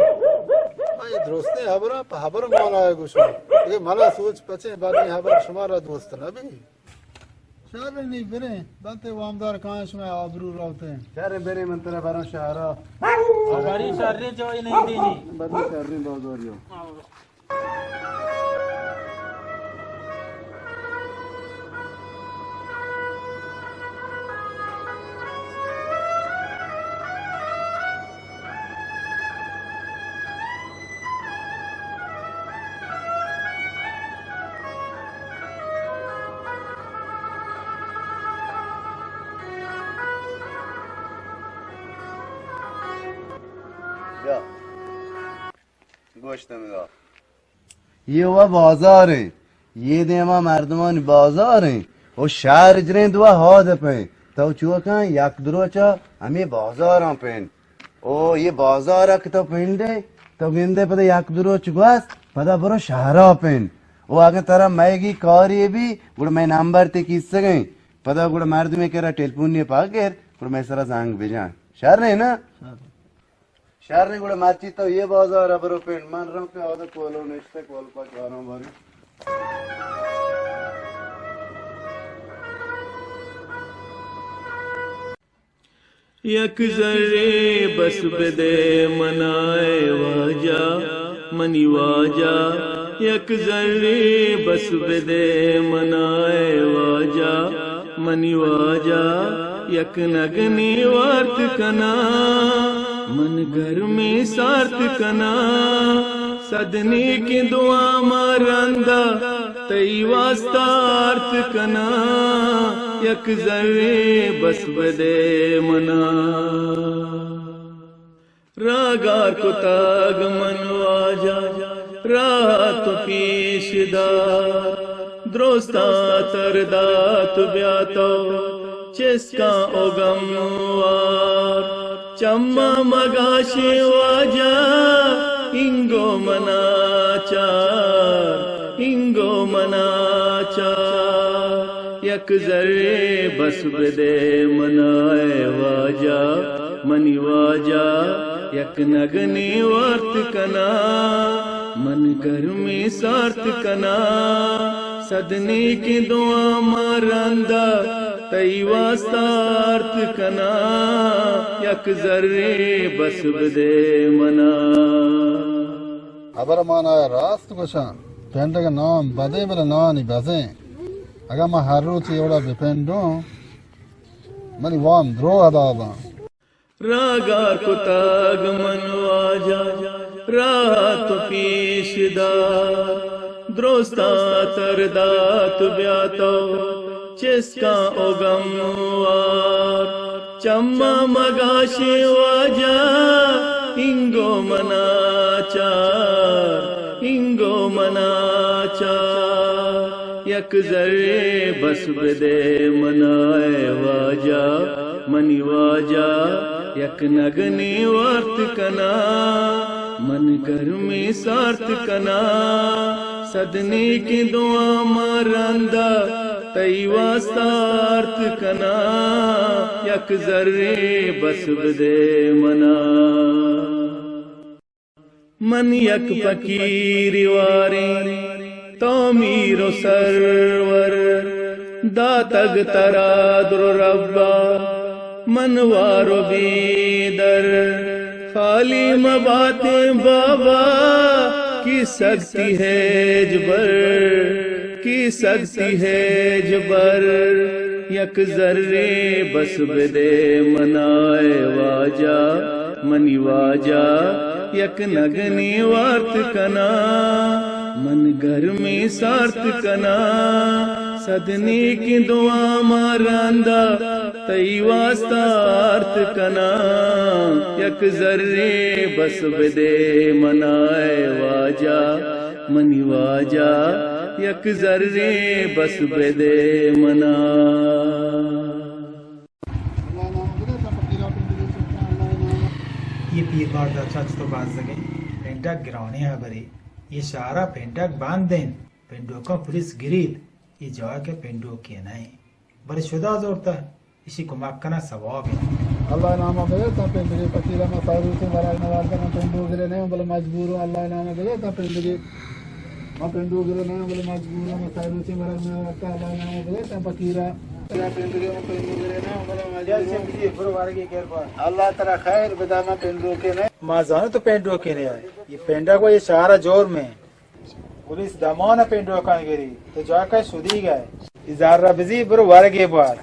اے درستیں ہبراں پہ ہبر مانا ء گوشاں۔ اگہ منا سوچ پچیں بدیں ہبر شمارا دوست نہ بی۔ شر نی بریں، بلتے وامدار کاں شمئے آبرو روتیں۔ شر بریں، من ترا براں شہرا۔ بری شریں جائی نہیں دینی۔ بری شریں بازاریا۔ بیا۔ گوشت ہمدا۔ یہ وا بازار ہیں، یہ دیما مردمانی بازار ہیں، او شہر جریں دوا ہادپ ہیں۔ تو چو کن یک دروچا ہمیں بازاراں پین۔ او یہ بازار کہ تو پنڈے، تو گندے پدا یک دروچ گوست، پدا برو شہرا پین۔ او اگہ ترا مئیگی کاری بی، گڑا مئے نمبر تے کیسگیں۔ پدا گڑا مردمے کرا ٹیلیفون نے پاک گر، گڑا مئے سرا زنگ بجان۔ شر ہے نا؟ شر۔ شر نی گڑا مرچی تو یہ بازار ء برو پنڈ، من رم پہ آدھا کولو نشتہ کول پاک آرام باری۔ یک زرے بس بدے منا اے واجہ، منی واجہ، یک زرے بس بدے منا اے واجہ۔ منی واجہ یک نگنے وارت کناں، من گرمیں سارت کناں، صد نیکیں دعا ما رندا تئی واسطہ آرت کناں، یک زرے بس بدے منا۔ راہ گار کتگ من واجہ، راہ تو پیش دار۔ درستاں تر دات بیا تو، چسکاں او گم وار۔ چماں مگاشیں واجہ، انگو منا چار، انگو منا چار۔ یک زرے بس بدے منا اے واجہ، منی واجہ، یک نگنے وارت کناں، من گرمیں سارت کناں، صد نیکیں دعا ما رندا تئی واسطہ آرت کناں، یک زرے بس بدے منا۔ ہبر مانا راست گوشاں، پنڈگ نام بدیں بلے نانی بزیں۔ اگاں من ہر روچ اے وڑا بہ پنڈوں، منی وام دروہ ادا باں۔ راہ گار کتگ من واجہ، راہ تو پیش دار۔ درستاں تر دات بیا تو، چست کن او گم وار۔ چماں مگاشیں واجہ، اینگو منا چار، اینگو منا چار۔ یک ذرے بس بدے منا اے واجہ، منی واجہ، یک نگنے وارت کناں، من گرمیں سارت کناں۔ صد نیکیں دعا ماں رندا، تئی واسطہ آرت کناں، یک ذرے بس بدے منا۔ من یک پکیری واریں، تو میر و سرور، داتگ ترا در و ربا، من وار و بیدر۔ خالی مباتیں بابا، کی سگتی ہیج بر، کی سگتی ہیج بر۔ یک ذرے بس بدے منا اے واجہ، منی واجہ، یک نگنے وارت کناں، من گرمیں سارت کناں۔ صد نیکیں دعا ماں رندا، تئی واسطہ آرت کناں۔ یک ذرے بس بدے منا اے واجہ، منی واجہ، یک ذرے بس بدے منا۔ اے پیر مرد ءَ چہ تو بزگیں پنڈگ گرانیں ہبرے۔ اے شہر ءَ پنڈگ بند انت، پنڈوکاں پولیس گریت، اے جاگہ پنڈوکے نہ انت، بلے شدا زرتہ، ایشی کمک کنگ ثواب انت۔ اللہ ءِ نام ءَ بگے تاں پنڈگے، پکیر ءَ ما سائروچیں ورگ نہ وارتہ، ما پنڈو گرے نہ اوں، بلے مجبور اوں۔ اللہ ءِ نام ءَ بگے تاں پنڈگے، ما پنڈو گرے نہ اوں، بلے مجبور اوں، ما سائروچیں ورگ نہ وارتہ۔ اللہ ءِ نام ءَ بگے تاں پکیر ءَ، پنڈگے، ما پنڈو گرے نہ اوں، بلے مجبور اوں۔ برو ورگے گر بار۔ اللہ ترا خیر بدا، ما پنڈوکے نہ۔ ما زانوں تو پنڈوکے نہ ئے۔ اے پنڈگ ءُ اے شہر ءَ جرم انت۔ پولیس دمان ءَ پنڈوکاں گری، تو جاکہ شدیگ ئے۔ اے زر ءَ بزی، برو ورگے بوار۔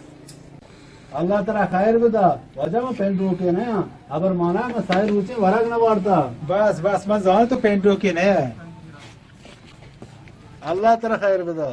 اللہ ترا خیر بدا، واجہ ما پنڈوکے نہ آں، ہبر مانا ما سائروچیں ورگ نہ وارتا۔ بس، بس، من زانوں تو پنڈوکے نہ ئے۔ اللہ ترا خیر بدا۔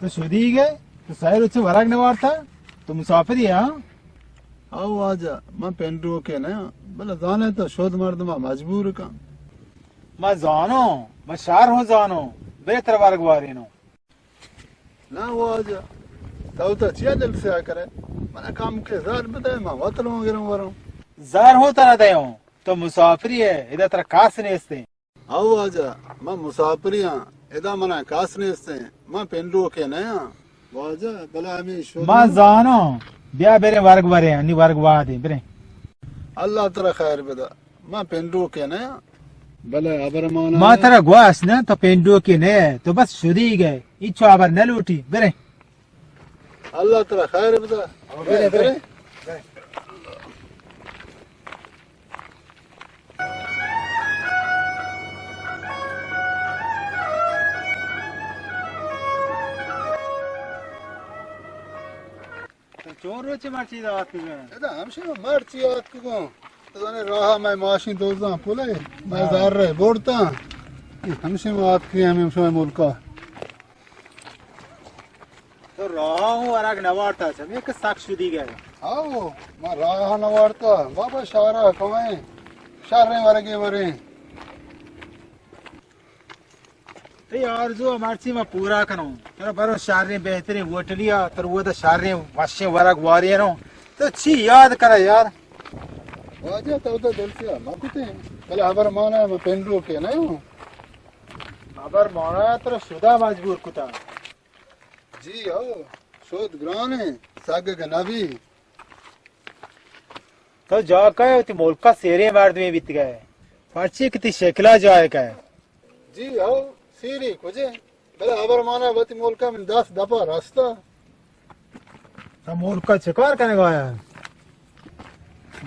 تو شدیگ ئے؟ تو سئے روچ ورگ نہ وارتا؟ تو مسافری ئے، ہاں؟ او واجہ، من پنڈوکے نہ آں، بلے زانے تو شد مردم ءَ مجبور کن۔ من زانوں، من شر ہوں زانوں، بے تر ورگ وارینوں۔ نہ واجہ، تو تو چیا دل سیاہ کرے؟ من کم کے زر بدے، من وت لوں گروں وروں۔ زر ہوں ترا دیوں، تو مسافری ئے، ادا ترا کس نیستیں۔ او واجہ، من مسافری آں، ادا منا کس نیستیں، من پنڈوکے نہ آں۔ واجہ، بلے ہمے شد من زانوں، بیا بریں ورگ وریں، انی ورگ وادیں، بریں۔ اللہ ترا خیر بدا، من پنڈوکے نہ آں۔ بلے ہبر مانا ما ترا گوشت نہ، تو پنڈوکے نہ ئے، تو بس شدیگ ئے، ہچو ہبر نہ لوٹی، بریں۔ اللہ ترا خیر بدا۔ بریں، بریں۔ تو چون روچے مرچی ادا آتکگاں؟ ادا ہمشی مرچی آتکگاں۔ تو زانے راہ ءَ مئے ماشین دوزاں پلے، مئے زر ءَ برتاں۔ ہمشی ما آتکگیں ہمے شمئے ملک ءَ۔ تو راہ ءَ ہوں ورگ نہ وارتا، چمے کہ سک شدیگ ئے۔ ہاو، ما راہ ءَ نہ وارتا۔ بابا شہر ءَ کمیں شریں ورگے وریں۔ تئی آرزو ءَ مرچی ما پورا کنوں۔ ترا برو شریں بہتریں ہوٹلے ءَ، ترا ودا شریں وشیں ورگ وارینوں۔ تو چی یاد کرا یار؟ واجہ تو ودا دل سیاہ مہ کتیں۔ بلے ہبر مانا ما پنڈو کے نہ ہوں۔ ہبر مانا ترا شدا مجبور کتا۔ جی ہو، شود گران ہے، سگگ نبی۔ تو جاکہ ءَ وتی ملک ءَ سیریں مردمے بیتگ ئے، پرچے کہ تئی شکل ءَ جاہک ئے۔ جی ہو، سیری کجے؟ بلے ہبر مانا وتی ملک ءَ من دست دپا رستا۔ تو ملک ءَ چکار کنگ ءَ آیا؟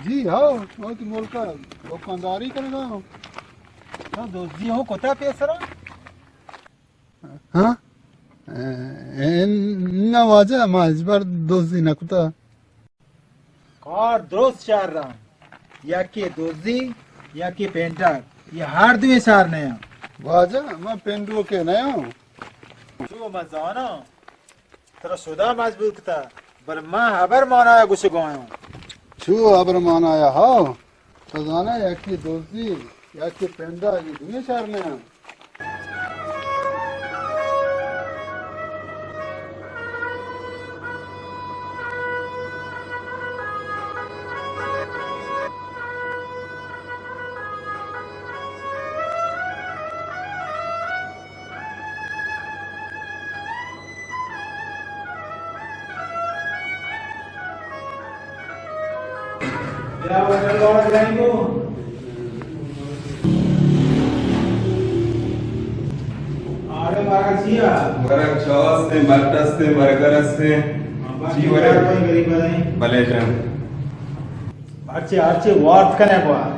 جی ہو، وتی ملک ءَ دکانداری کنگ ءَ آں۔ تو دزی ہوں کتا پیسرا؟ ہاں؟ اے، نہ واجہ، ما ہچبر دزی نہ کتا۔ کار درست شر رہا۔ یکے دزی، یکے پنڈگ۔ یہ ہر دوئیں شر نہ آں۔ واجہ، ما پنڈو کے نہ آں۔ چو ما زاناں، ترا شدا مجبور کتا، بل ما ہبر مانایا گوشگ ءَ آں۔ چو ہبر مانایا ہاو؟ تو زانئے، یکے دزی، یکے پنڈگ، اے دوئیں شر نہ انت۔ ورگ چاہ است، مٹ است، برگر است۔ چی ورگ؟ بلے جان۔ ہرچی، ہرچی وارت کنے گوا۔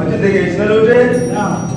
اچھا، دیکھ، اس طرح ہو جائے۔ ہاں۔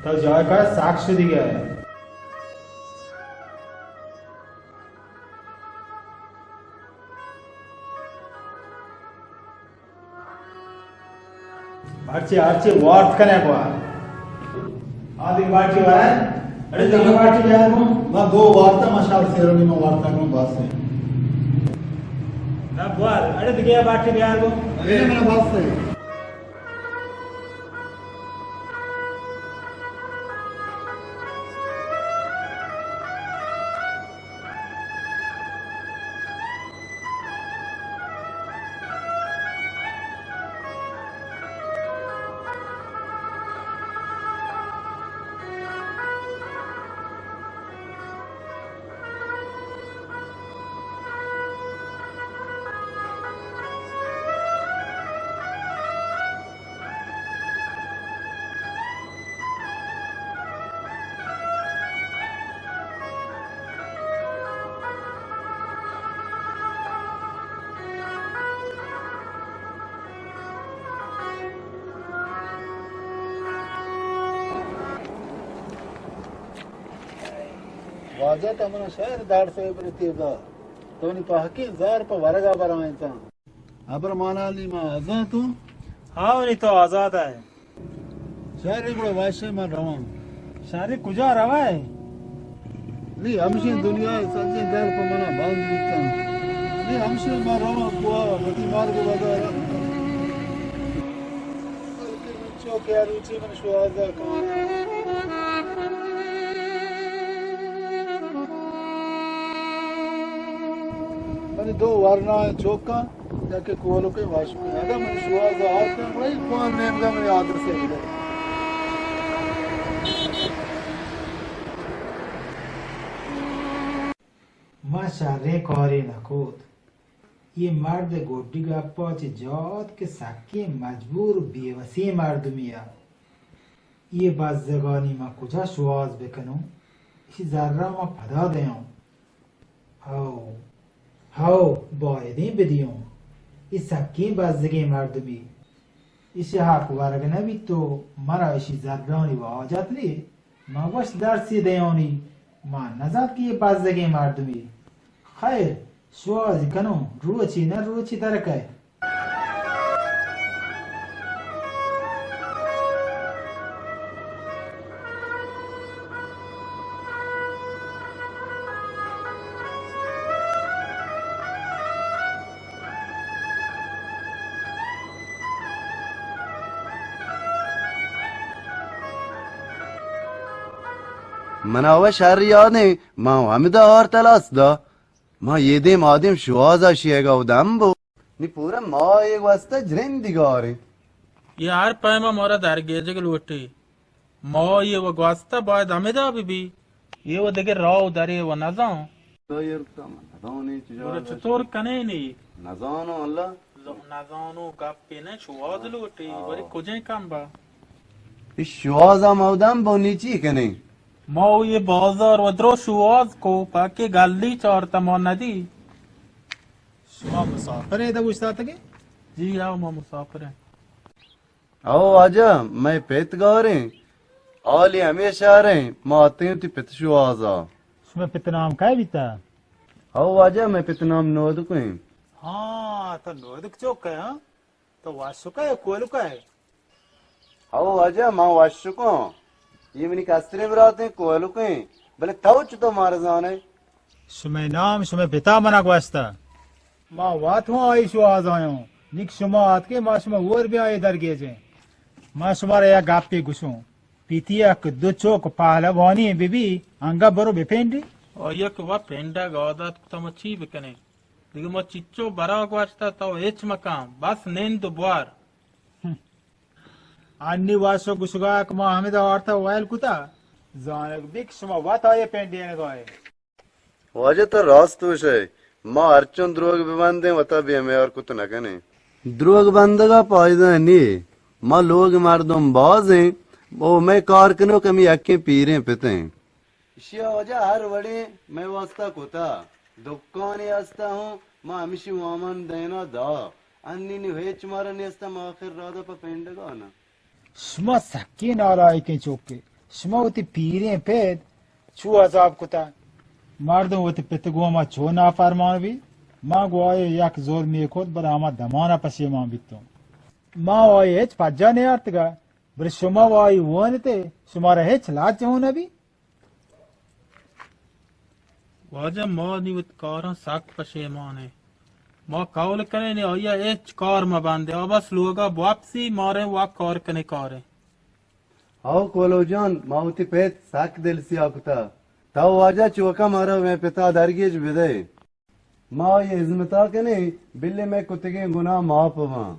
تو جاگہ ساکش دیگہ۔ ہرچی، ہرچی وارت کنے گوا۔ آ دگہ باٹی وارے؟ اڑے دگہ باٹی بیار گوں۔ ما دو وارتا، ما شال سیرونی ما وارتا گوں بس ہے۔ نہ بوار، اڑے دگہ باٹی بیار گوں۔ اڑے من بس ہے۔ واجہ، تو منا شہر دار سے برتی دا۔ تو نی پہکیں زار پہ ورگا برائیں تاں۔ ہبر مانا علی، ما آزات ہوں۔ ہاں، نی تو آزات ہے۔ شہر گڑا واشے، من رواں۔ شہر کجا روائے؟ نی ہمشیں دنیا ءِ سجیں در پہ منا بند بیتن۔ نی ہمشیں ما رواں کوہ ءَ وتی مرگ ءِ وگار ءَ۔ بلکیں من چو کہ ہر روچی من شوہاز ءَ کاں۔ منی دو ورنائیں چوکاں، یکے کولکے واشکے۔ اگاں منی شوہاز ءَ آرتاں، وئی کوہن نیمگا منی آدرس ءَ بدئے۔ ما شریں کارے نہ کت۔ اے مرد ءِ گڈی گپا چہ جہد کہ سکیں مجبور و بے وسیں مردمے ءَ۔ اے بزگانی ما کجا شوہاز بکنوں؟ اشی زراں ما پدا دیاں۔ ہو، ہو، بایدیں بدیوں۔ اے سکیں بزگیں مردمے۔ اشی حق ورگ نہ بیت و منا اشی زرانی و حاجت نی۔ ما وش درسی دیانی، ما نزانت کہ اے بزگیں مردمے۔ خیر، شوازی کنوں، روچی نہ روچی درکئے۔ منا و شر یادیں، ما ہمدا ہار تلاس دا۔ ما یہ دیم آدم شوازا شیگا و دم بو۔ نی پورا ما یہ واسطہ جرین دیگاریں۔ یہ ہر پیما مارا درگیجگ لوٹی۔ ما یہ و گوستہ باید ہمدا ببی۔ یہ و دگہ راہ و درے و نزان۔ تو یہ رکتا من نزانی چجا گڑا چطور کنینی؟ نزانو اللہ۔ ز-، نزانو گپے نہ شواز لوٹی، آ۔ بری کجیں کم با؟ ای شوازا مودم بونی چی کنی؟ ما و یہ بازار و درو شواز کو، پاکے گلی چارتا ما ندی۔ شما مسافر اے دگوشتاتگے؟ جی ہاں، ما مسافر ہیں۔ او واجہ، مئے پت گاریں، حالی ہمے شہریں، ما اتیں وتی پت شوہازا۔ شمئے پت نام کئے بیتا؟ او واجہ، مئے پت نام نودکیں۔ ہاں، تو نودک چوک ئے، ہاں؟ تو واشک ئے، کولک ئے؟ او واجہ، ما واشکوں۔ یہ منی کستریں براتیں، کولکیں۔ بلے تو چتو مارا زانے؟ شمئے نام شمئے پتا منا گوشتہ۔ ما وت ہوں آئی شوہازایوں۔ نک شما آتکے ما شما ہور بیاں اے درگیجیں۔ ما شمارا یک گپے گوشوں۔ پیتی یک دو چوک پہلوانی ببی، انگا برو بپنڈی۔ آیا کہ وا پنڈگ عادت کتا ما چی بکنیں؟ دگہ ما چچو برا گوشتہ تو ہچ مکن، بس نند و بوار۔ ہم۔ انی واشو گوشگا کہ ما ہمدا آرتا ویل کتا، زانگ بیک شما وت آئی پنڈینگا ئے۔ واجہ تو راست گوشئے، ما ہرچون دروگ ببندیں وتا بے میار کت نکنیں۔ دروگ بندگا پائدہ نی، ما لوگ مردم بازیں، او مئے کار کنوک ہمے یکیں پیریں پتیں۔ اشیا واجہ ہر وڑیں مئے واسطہ کتا، دکانے ہستا ہوں، ما ہمشی وامان دینا دا، انی نی ہیچ مارا نیستا، ما آخر رادا پہ پنڈگا نا۔ شما سکیں نالائکیں چوکے۔ شما وتی پیریں پت چو عذاب کتا؟ مردم وتی پت گوما چو نافرمان بی؟ ما گو آئی یک ظلمے کت، بلے ہما دمانا پشیمان بیتوں۔ ما آئی ہچ پجا نیارتگا، بلے شما و آئی وانتے، شمارا ہچ لاج ہوں نبی؟ واجہ، ما نی وت کاراں سک پشیمان ایں۔ ما قول کنیں نی آئی ءَ ہچ کار مہ بندے۔ آ بس لوگا بوپسی، مارے وا کار کنے کارے۔ ہو کولو جان، ما وتی پت سک دل سیاہ کتا۔ تو واجہ چوکا مارا مئے پتا درگیج بدے۔ ما آئی ہزمتا کنیں، بلے مئے کتگیں گناہ معاف باں۔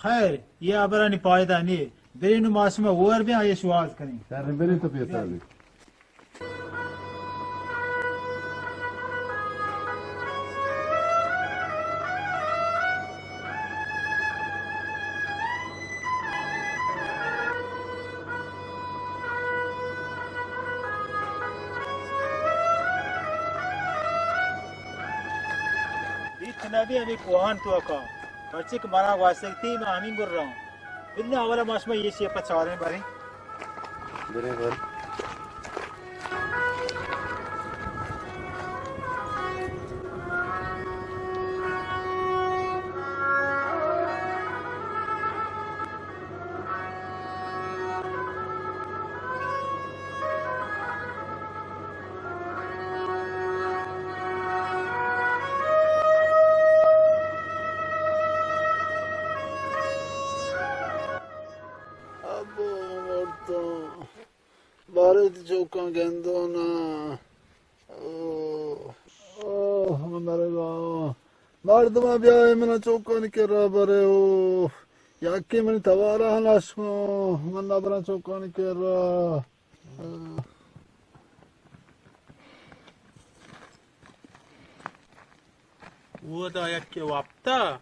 خیر، یہ ہبرانی پائدہ نیے۔ برے نوں ما شما ہور بیاں، یہ شواز کنیں۔ شر، برے تو پیسر بی۔ ہچ نبی ہمے کوہان توکا، پرچے کہ منا گوستگتی من ہمین گرا۔ بلے اولا ما شما یہ شیپا چاریں باریں۔ بریں باریں۔ بارے تی چوکاں گندو نا۔ اوہ، اوہ، من مرگا۔ مردماں بیائے منا چوکانی کرا برے۔ اوہ، یکے منی توارا نشکو۔ من نبراں چوکانی کرا۔ اوہ۔ اودا یکے وپتا۔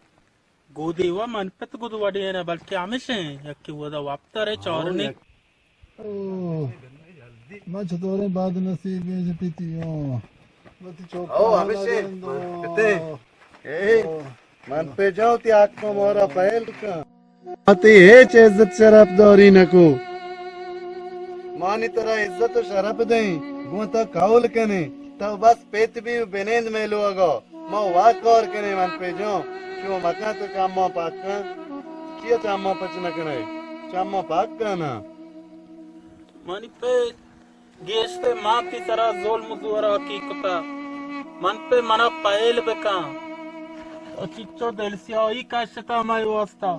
گودی و من پت گود وڈی نہ، بلکہ ہمیش ہیں، یکے اودا وپتا رے چارنے۔ اوہ، من چطوریں بد نصیبیں جپیتی ہوں۔ وتی چوکاں او، ہمیش ہیں، نگندو۔ من پتے۔ اے، اوہ۔ من پہ جاؤ تی حق کو مورا پہل کن۔ ما تی ہیچ عزت شرف داری نکو۔ مانی ترا عزت و شرف دیں، گوں تا قول کنیں، تو بس پت بی و بنند مئے لوگا۔ ما وا کار کنیں من پہ جاؤ، شو مکن تو چماں پاک کن۔ چیا چماں پچ نکنئے؟ چماں پاک کن نا۔ منی پت، گیشتر ما تی سرا ظلم و زوراکی کتا۔ من پہ منا پہل بکن۔ او چچو دل سیاہی کشتا مئے واسطہ۔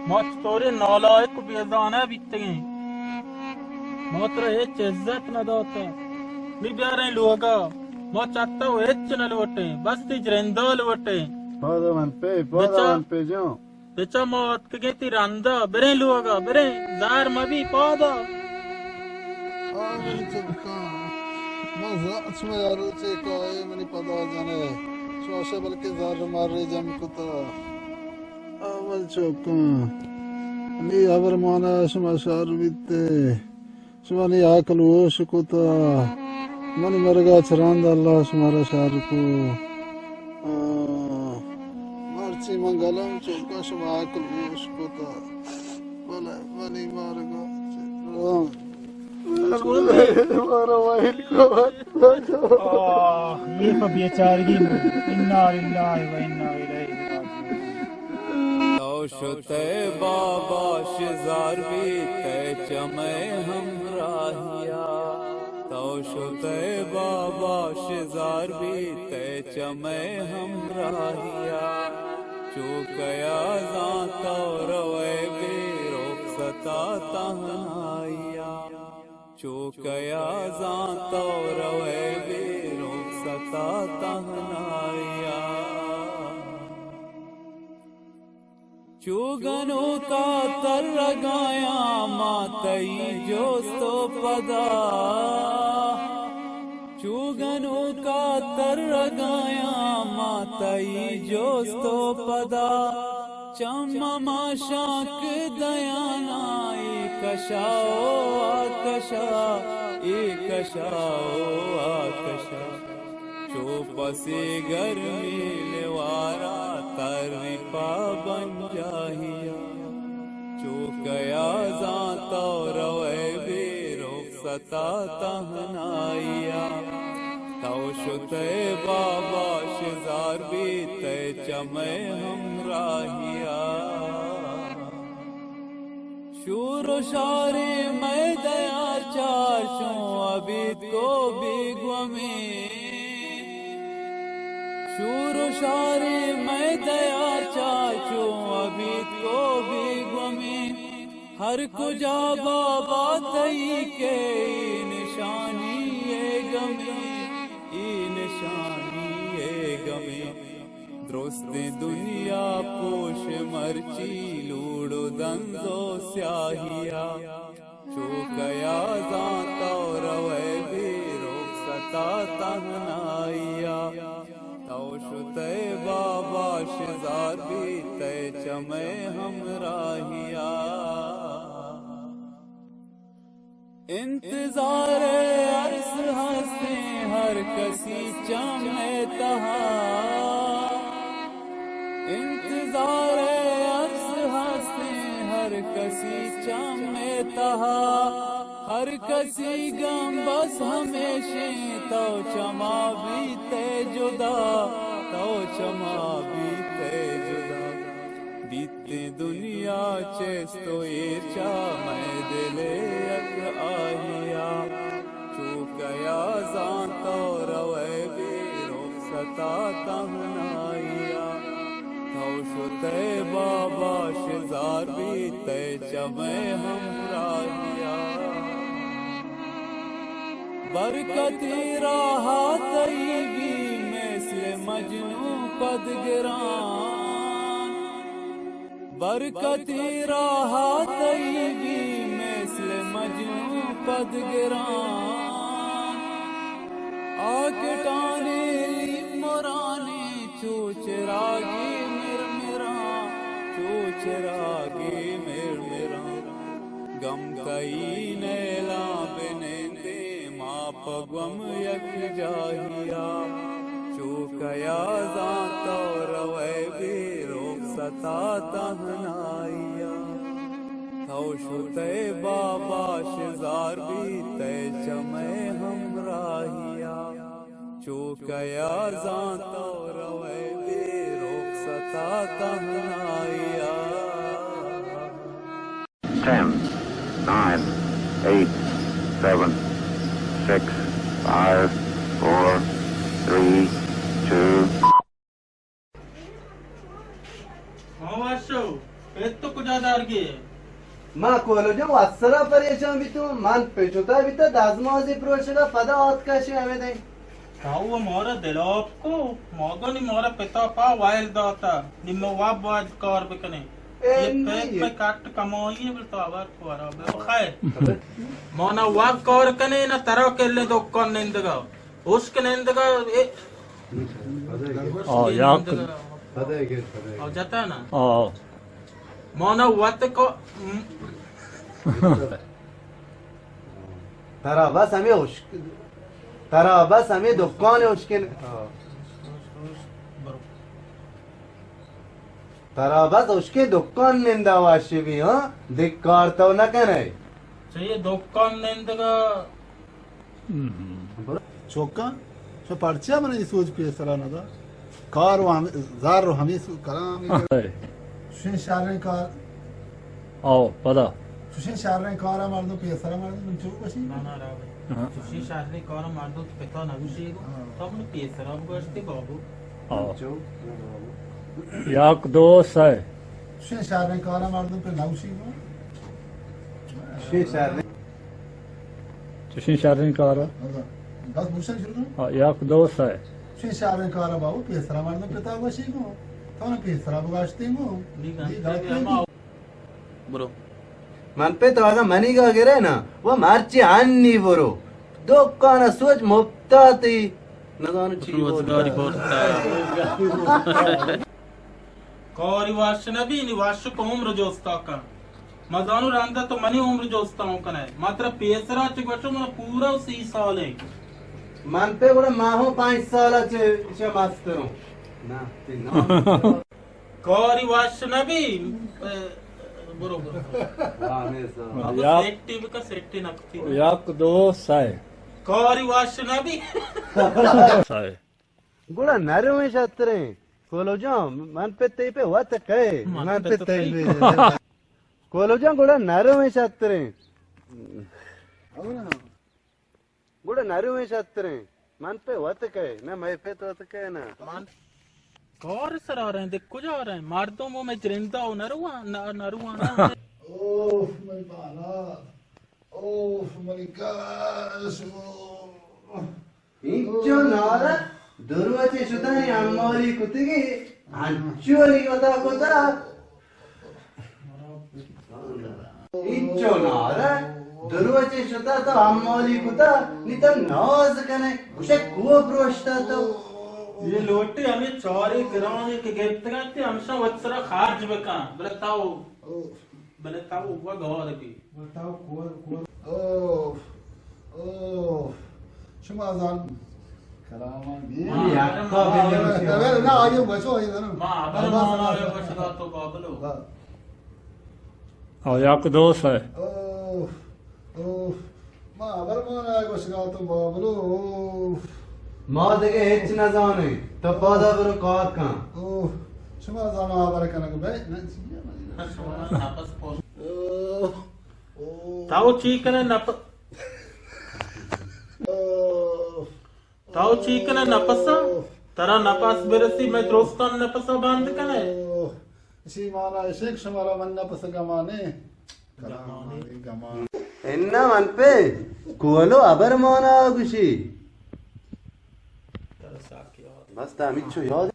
ما چطوریں نالائق و بیزانہ بیتگیں۔ ما ترا ہچ عزت نہ داتا۔ نی بیاریں لوگا۔ ما چہ تو ہچ نہ لوٹیں۔ بس تی جرندا لوٹیں۔ پادا من پہ، پادا بچا۔ من پہ جان۔ بچا ما اتکگیں تی رندا، بریں لوگا، بریں، زہر مبی پادا۔ آ منی چکاں، ما زانت شما یا روچے کائے منی پدا جنے، شما شہ بلکہ زہر مارے جم کتا۔ آ من چکاں، نی ہبر مانا شما شر بیتے۔ شمانی عقل ہوش کتا، منی مرگا چہ رند اللہ شمارا شر کو۔ آ، مرچی من گلم چوکا شما عقل ہوش کتا، بلے منی مرگا چہ رند۔ مارا ویل کو۔ آہ، یہ پہ بیچارگی من۔ انا للہ و انا الیہ راجعون۔ تو شتئے بابا شزار بیتئے چہ مئے ہمراہیا۔ تو شتئے بابا شزار بیتئے چہ مئے ہمراہیا۔ چو کیا زانت تو روئے بے رخصتا تہنائیا۔ چو کیا زانت تو روئے بے رخصتا تہنائیا۔ چو گنوکا ترگایاں ما تئی جست و پدا۔ چو گنوکا ترگایاں ما تئی جست و پدا۔ چم ما شانک دیانا، اے کشا او آ کشا، اے کشا او آ کشا۔ چو پسے گرمی لیوارا تری پا بنجاہیا۔ چو کیا زانت تو روئے بے رخصتا تہنائیا۔ تو شتئے بابا شزار بیتئے چہ مئے ہمراہیا۔ شور و شاریں مئے دیار چار چوں ابیتک و بیگومیں۔ شور و شاریں مئے دیار چار چوں ابیتک و بیگومیں۔ ہر کجا بابا تئی کہ اے نشانی اے گمیں، اے نشانی اے گمیں۔ درستیں دنیا پوش مرچی لوڑ و دنز و سیاہیا۔ چو کیا زانت تو روئے بے رخصتا تہنائیا۔ تو شتئے بابا شزار بیتئے چہ مئے ہمراہیا۔ انتظار ارس ہستیں ہر کسی چم ءِ تہا۔ انتظار ارس ہستیں ہر کسی چم ءِ تہا۔ ہر کسی گم بس ہمیشیں تو چما بیتئے جدا، تو چما بیتئے جدا۔ بیتیں دنیا چست و ایر چہ مئے دل ءِ یک آہیا۔ چو کیا زانت تو روئے بے رخصتا تہنائیا۔ تو شتئے بابا شزار بیتئے چہ مئے ہمراہیا۔ برکتی راہ تئی بی مثل مجنوں پدگران، برکتی راہ تئی بی مثل مجنوں پدگران، آ کٹانی مرانی چو چراگی مرمراں، چو چراگی مرمراں۔ گم تئی نیلاں بنندیں ما پہ گم یک جاہیا، چو کیا زانت تو روئے بے رخصتا تہنائیا۔ تو شتئے بابا شزار بیتئے چہ مئے ہمراہیا۔ چو کیا زانت تو روئے بے رخصتا تہنائیا۔ Ten, nine, eight, seven, six, five, four, three, two. ہاں واشو، پت تو کجا دارگی ئے؟ ما کولو جان وسرا پریشان بیتوں، من پچوتا بیتا دزمازی پروشگا پدا آتکا شی ہمے دیں۔ تو و مارا دلاپ کو، ماگانی مارا پتا پا وائل داتا، نی ما واب باید کار بکنیں۔ اے یہ نہیں۔ پیک پہ کٹ کمائی ہے، بل تو آوار کو آرا بے خیر۔ ما نہ واب کار کنے، نہ ترا کلے دکان نندگا۔ اوشک نندگا، اے۔ آ، یک۔ نندگا۔ آ، جتا نا۔ آ۔ مانا وت کو، ترا بس ہمیں اوشک، ترا بس ہمیں دکان اوشکن۔ ترا بس اوشکن دکان نندا واشی بی، ہاں؟ دکار تو نہ کنے۔ چہ یہ دکان نندگا چوکاں، شما پرچا من اے سوج پیسرا ندا؟ کار و ہم-، زر و ہمے سو-، کلام۔ چوشیں شریں کار۔ آؤ، پدا۔ چوشیں شریں کارا مردم پیسرا مردم من چو گوشی؟ نہ، نہ، راہ بھائی۔ ہاں۔ چوشیں شریں کارا مردم پتا نگوشی گو۔ ہاں۔ تو من پیسرا بگوشتی بابو۔ آؤ۔ چو؟ یک، دو، سئے۔ چوشیں شریں کارا مردم پہ نگوشی گو۔ چوشیں شریں چشیں شریں کار۔ بس بوشن شروع کرو۔ ہاں، یک، دو، سئے۔ چشیں شریں کار بابو، پیسرا مردم پتا گوشی گو۔ تو نہ پیسرا بگاشتی گو۔ نی گنتے گنتے گو۔ برو۔ من پہ تو اگاں منی گا گرے نا، وہ مرچی انی برو۔ دکان سوچ مپتا تی۔ نزانو چی روزگاری بولتا۔ کاری وش نبی، نی وش کو عمر جوستا کن۔ مزانو رندا تو منی عمر جوستاں کنئے۔ ما ترا پیسرا چہ گوشو، من پورا سی سال ایں۔ من پہ گڑا ماہو پنچ سال چہ، چہ مستروں۔ نہ، تی نام۔ کاری وش نبی، برو، برو۔ اب یا سیٹی بکا، سیٹی نکتی۔ یک، دو، سئے۔ کاری وش نبی۔ سئے۔ گڑا نرویں شتریں۔ کولو جان، من پہ تئی پہ وت کئے؟ من من پہ پہ تو تئی کئے؟ پہ۔ کولو جان، گڑا نرویں شتریں۔ گڑا نرویں شتریں۔ من پہ وت کئے؟ نہ، مئے پہ تو وت کئے نہ۔ من کار سرا رہیں، دے کجا رہیں؟ مردم و میں جرندہ و نرواں، نہ، نرواں نہ۔ اوف، منی بالا۔ اوف، منی گاش۔ اینچو نارا دروچے شتانی امالی کتگی، انچو نی وتا کتا۔ اینچو نارا دروچے شتا تو امالی کتا، نی تو ناز کنے، گوشے کو پروشتا تو۔ یہ لوٹے ہمیں چاری گرانی کہ گپتگا تے ہمشا وت سرا خرچ بکن، بلے تاو بلے تاو و گار بی۔ و تاو کور، کور۔ اوف، اوف۔ شما زان کلامان بی۔ ہاں، یکا بلے گوشی۔ نہ، آئی گوشو، آئی زانم۔ ما ابر مانا آئی گوشگا تو بابلو۔ ہاں۔ آ، یک دو سئے۔ اوف، اوف۔ ما ابر مانا گوشگا تو بابلو۔ ما دگہ ہچ نزانیں۔ تو پادا برو کار کن۔ اوہ، شما زانا ابر کنگ بے؟ نہ، چیئے مزید؟ شما نفس پر۔ اوہ، اوہ۔ تاو چی کنے نپ-، اوہ۔ تاو چی کنے نپسا؟ ترا نپس برسی، میں درستان نپسا بند کنے۔ اوہ۔ اسی مانا اشک شمارا من نپس گمانے۔ گمانے۔ گمان۔ اناں من پہ کولو ابر مانا گوشی۔ بس تا ہمیچو یاد۔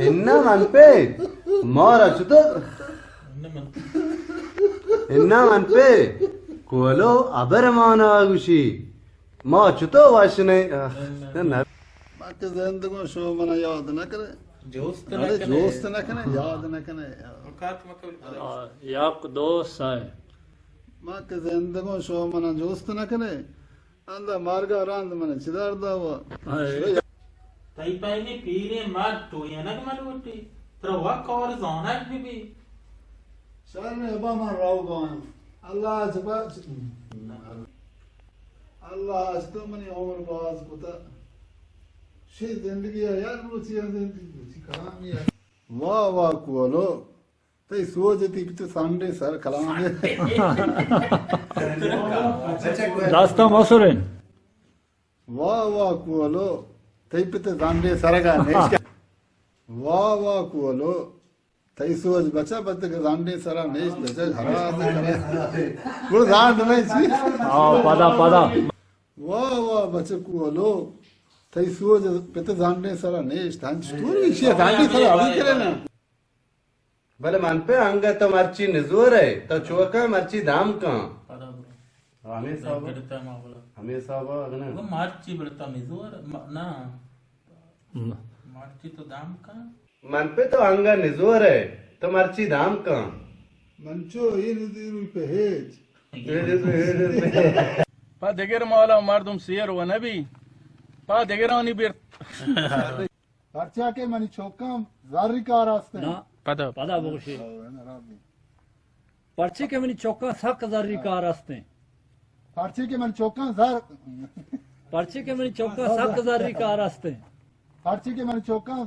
اناں من پہ مارا چطور؟ اناں من پہ کولو ابر مانا گوشی۔ ما چطور وش نہیں؟ نہ، نہ۔ ما کہ زندگوں شو منا یاد نہ کرے۔ جوست نہ ارے کرے۔ جوست نہ کرے، یاد نہ کرے۔ وقت مکل کرے۔ آ، یک دو سئے۔ ما کہ زندگوں شو منا جوست نہ کرے۔ اندا مارگا راند من چدار دا وا۔ ہائے۔ تئی پیمیں پیریں مرد ٹوئینگ ملوٹی، ترا وا کار زانگ بہ بی۔ شر ابا من روگاں۔ اللہ اچ با-، اللہ اچ تو منی عمر باز کتا۔ شی زندگی ہے یار، روچی ہم زندگی، روچی کلامی ہے۔ واہ واہ کولو۔ تئی سوج تئی پت زنڈیں سر کلام۔ داستان مصرن۔ واہ واہ کولو، تئی پت زنڈیں سرگا نیش۔ واہ واہ کولو، تئی سوج بچا پت زنڈیں سرا نیش، بچا ہرا۔ گڑ زانڈ نہیں چی؟ آ، پدا، پدا۔ واہ واہ بچا کولو، تئی سوج پت زنڈیں سرا نیش، ہنچ تو بھی چی زنڈیں سرا ابھی کرے نا۔ بلے من پہ انگت تو مرچی نزور ئے، تو چو کن مرچی دام کن۔ پدا برو۔ ہمے حساب۔ دگرتا ما بلا۔ ہمے حساب اگنا۔ وہ مرچی بلتا نزور، م-، نا۔ نہ۔ مرچی تو دام کن۔ من پہ تو انگا نزور ئے، تو مرچی دام کن۔ من چو اے نزیروی پہ ہیچ۔ پہ دگر مالا مردم سیر و نبی۔ پہ دگرانی بیر۔ پرچا کہ منی چکاں زری کار است انت۔ نہ۔ پدا۔ پدا بگوشی۔ او، نہ، رابی۔ پرچے کہ منی چکاں سک زری کار است انت۔ پرچے کہ منی چکاں زر۔ پرچے کہ منی چکاں سک زری کار است انت۔ پرچے کہ منی چکاں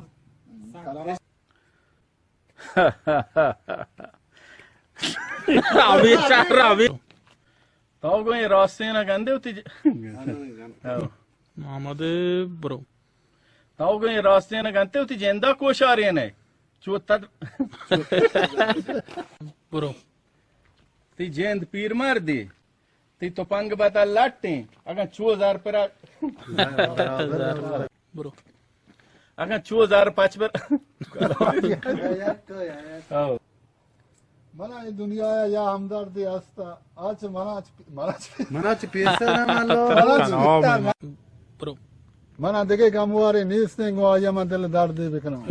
ہمیشہ رابی۔ تو گوئیں راستین گندے وتی ج-، ہاں۔ محمد برو۔ تو گوئیں راستین گندے وتی جندا کوشارین ئے۔ چو تد برو۔ تی جند پیر مردی۔ تی تپنگ بدل لٹیں۔ اگاں چو زر پرا۔ برو۔ اگاں چو زر پچ بر۔ او۔ منا اے دنیا ءَ یا ہمدردے ہست، آ چہ منا چہ، منا چہ، منا چہ پیسر نہ مالو۔ منا چہ پیسر نہ۔ برو۔ منا دگہ گموارے نیستیں، گوں آئی ءَ من دل دردے بکناں۔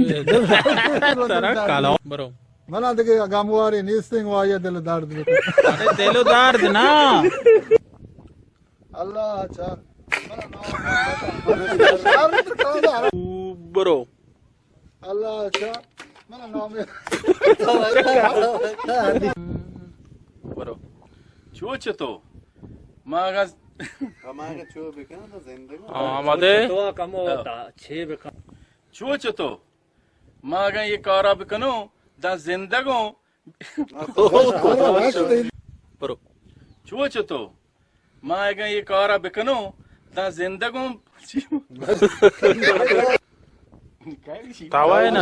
ترا کلام۔ برو۔ منا دگہ گموارے نیستیں، گوں آئی ءَ دل درد بکناں۔ ارے دل و درد نا۔ اللہ اچھا۔ برو۔ اللہ اچھا۔ منا نام۔ برو۔ چو چتو؟ ما اگاں، ما اگاں چو بکناں تو زندگ۔ آمادے۔ تو کمو تا چے بکن۔ چو چتو؟ ما اگاں یہ کارا بکنوں، داں زندگوں۔ برو۔ چو چتو؟ ما اگاں یہ کارا بکنوں، داں زندگوں۔ تاوائے نہ۔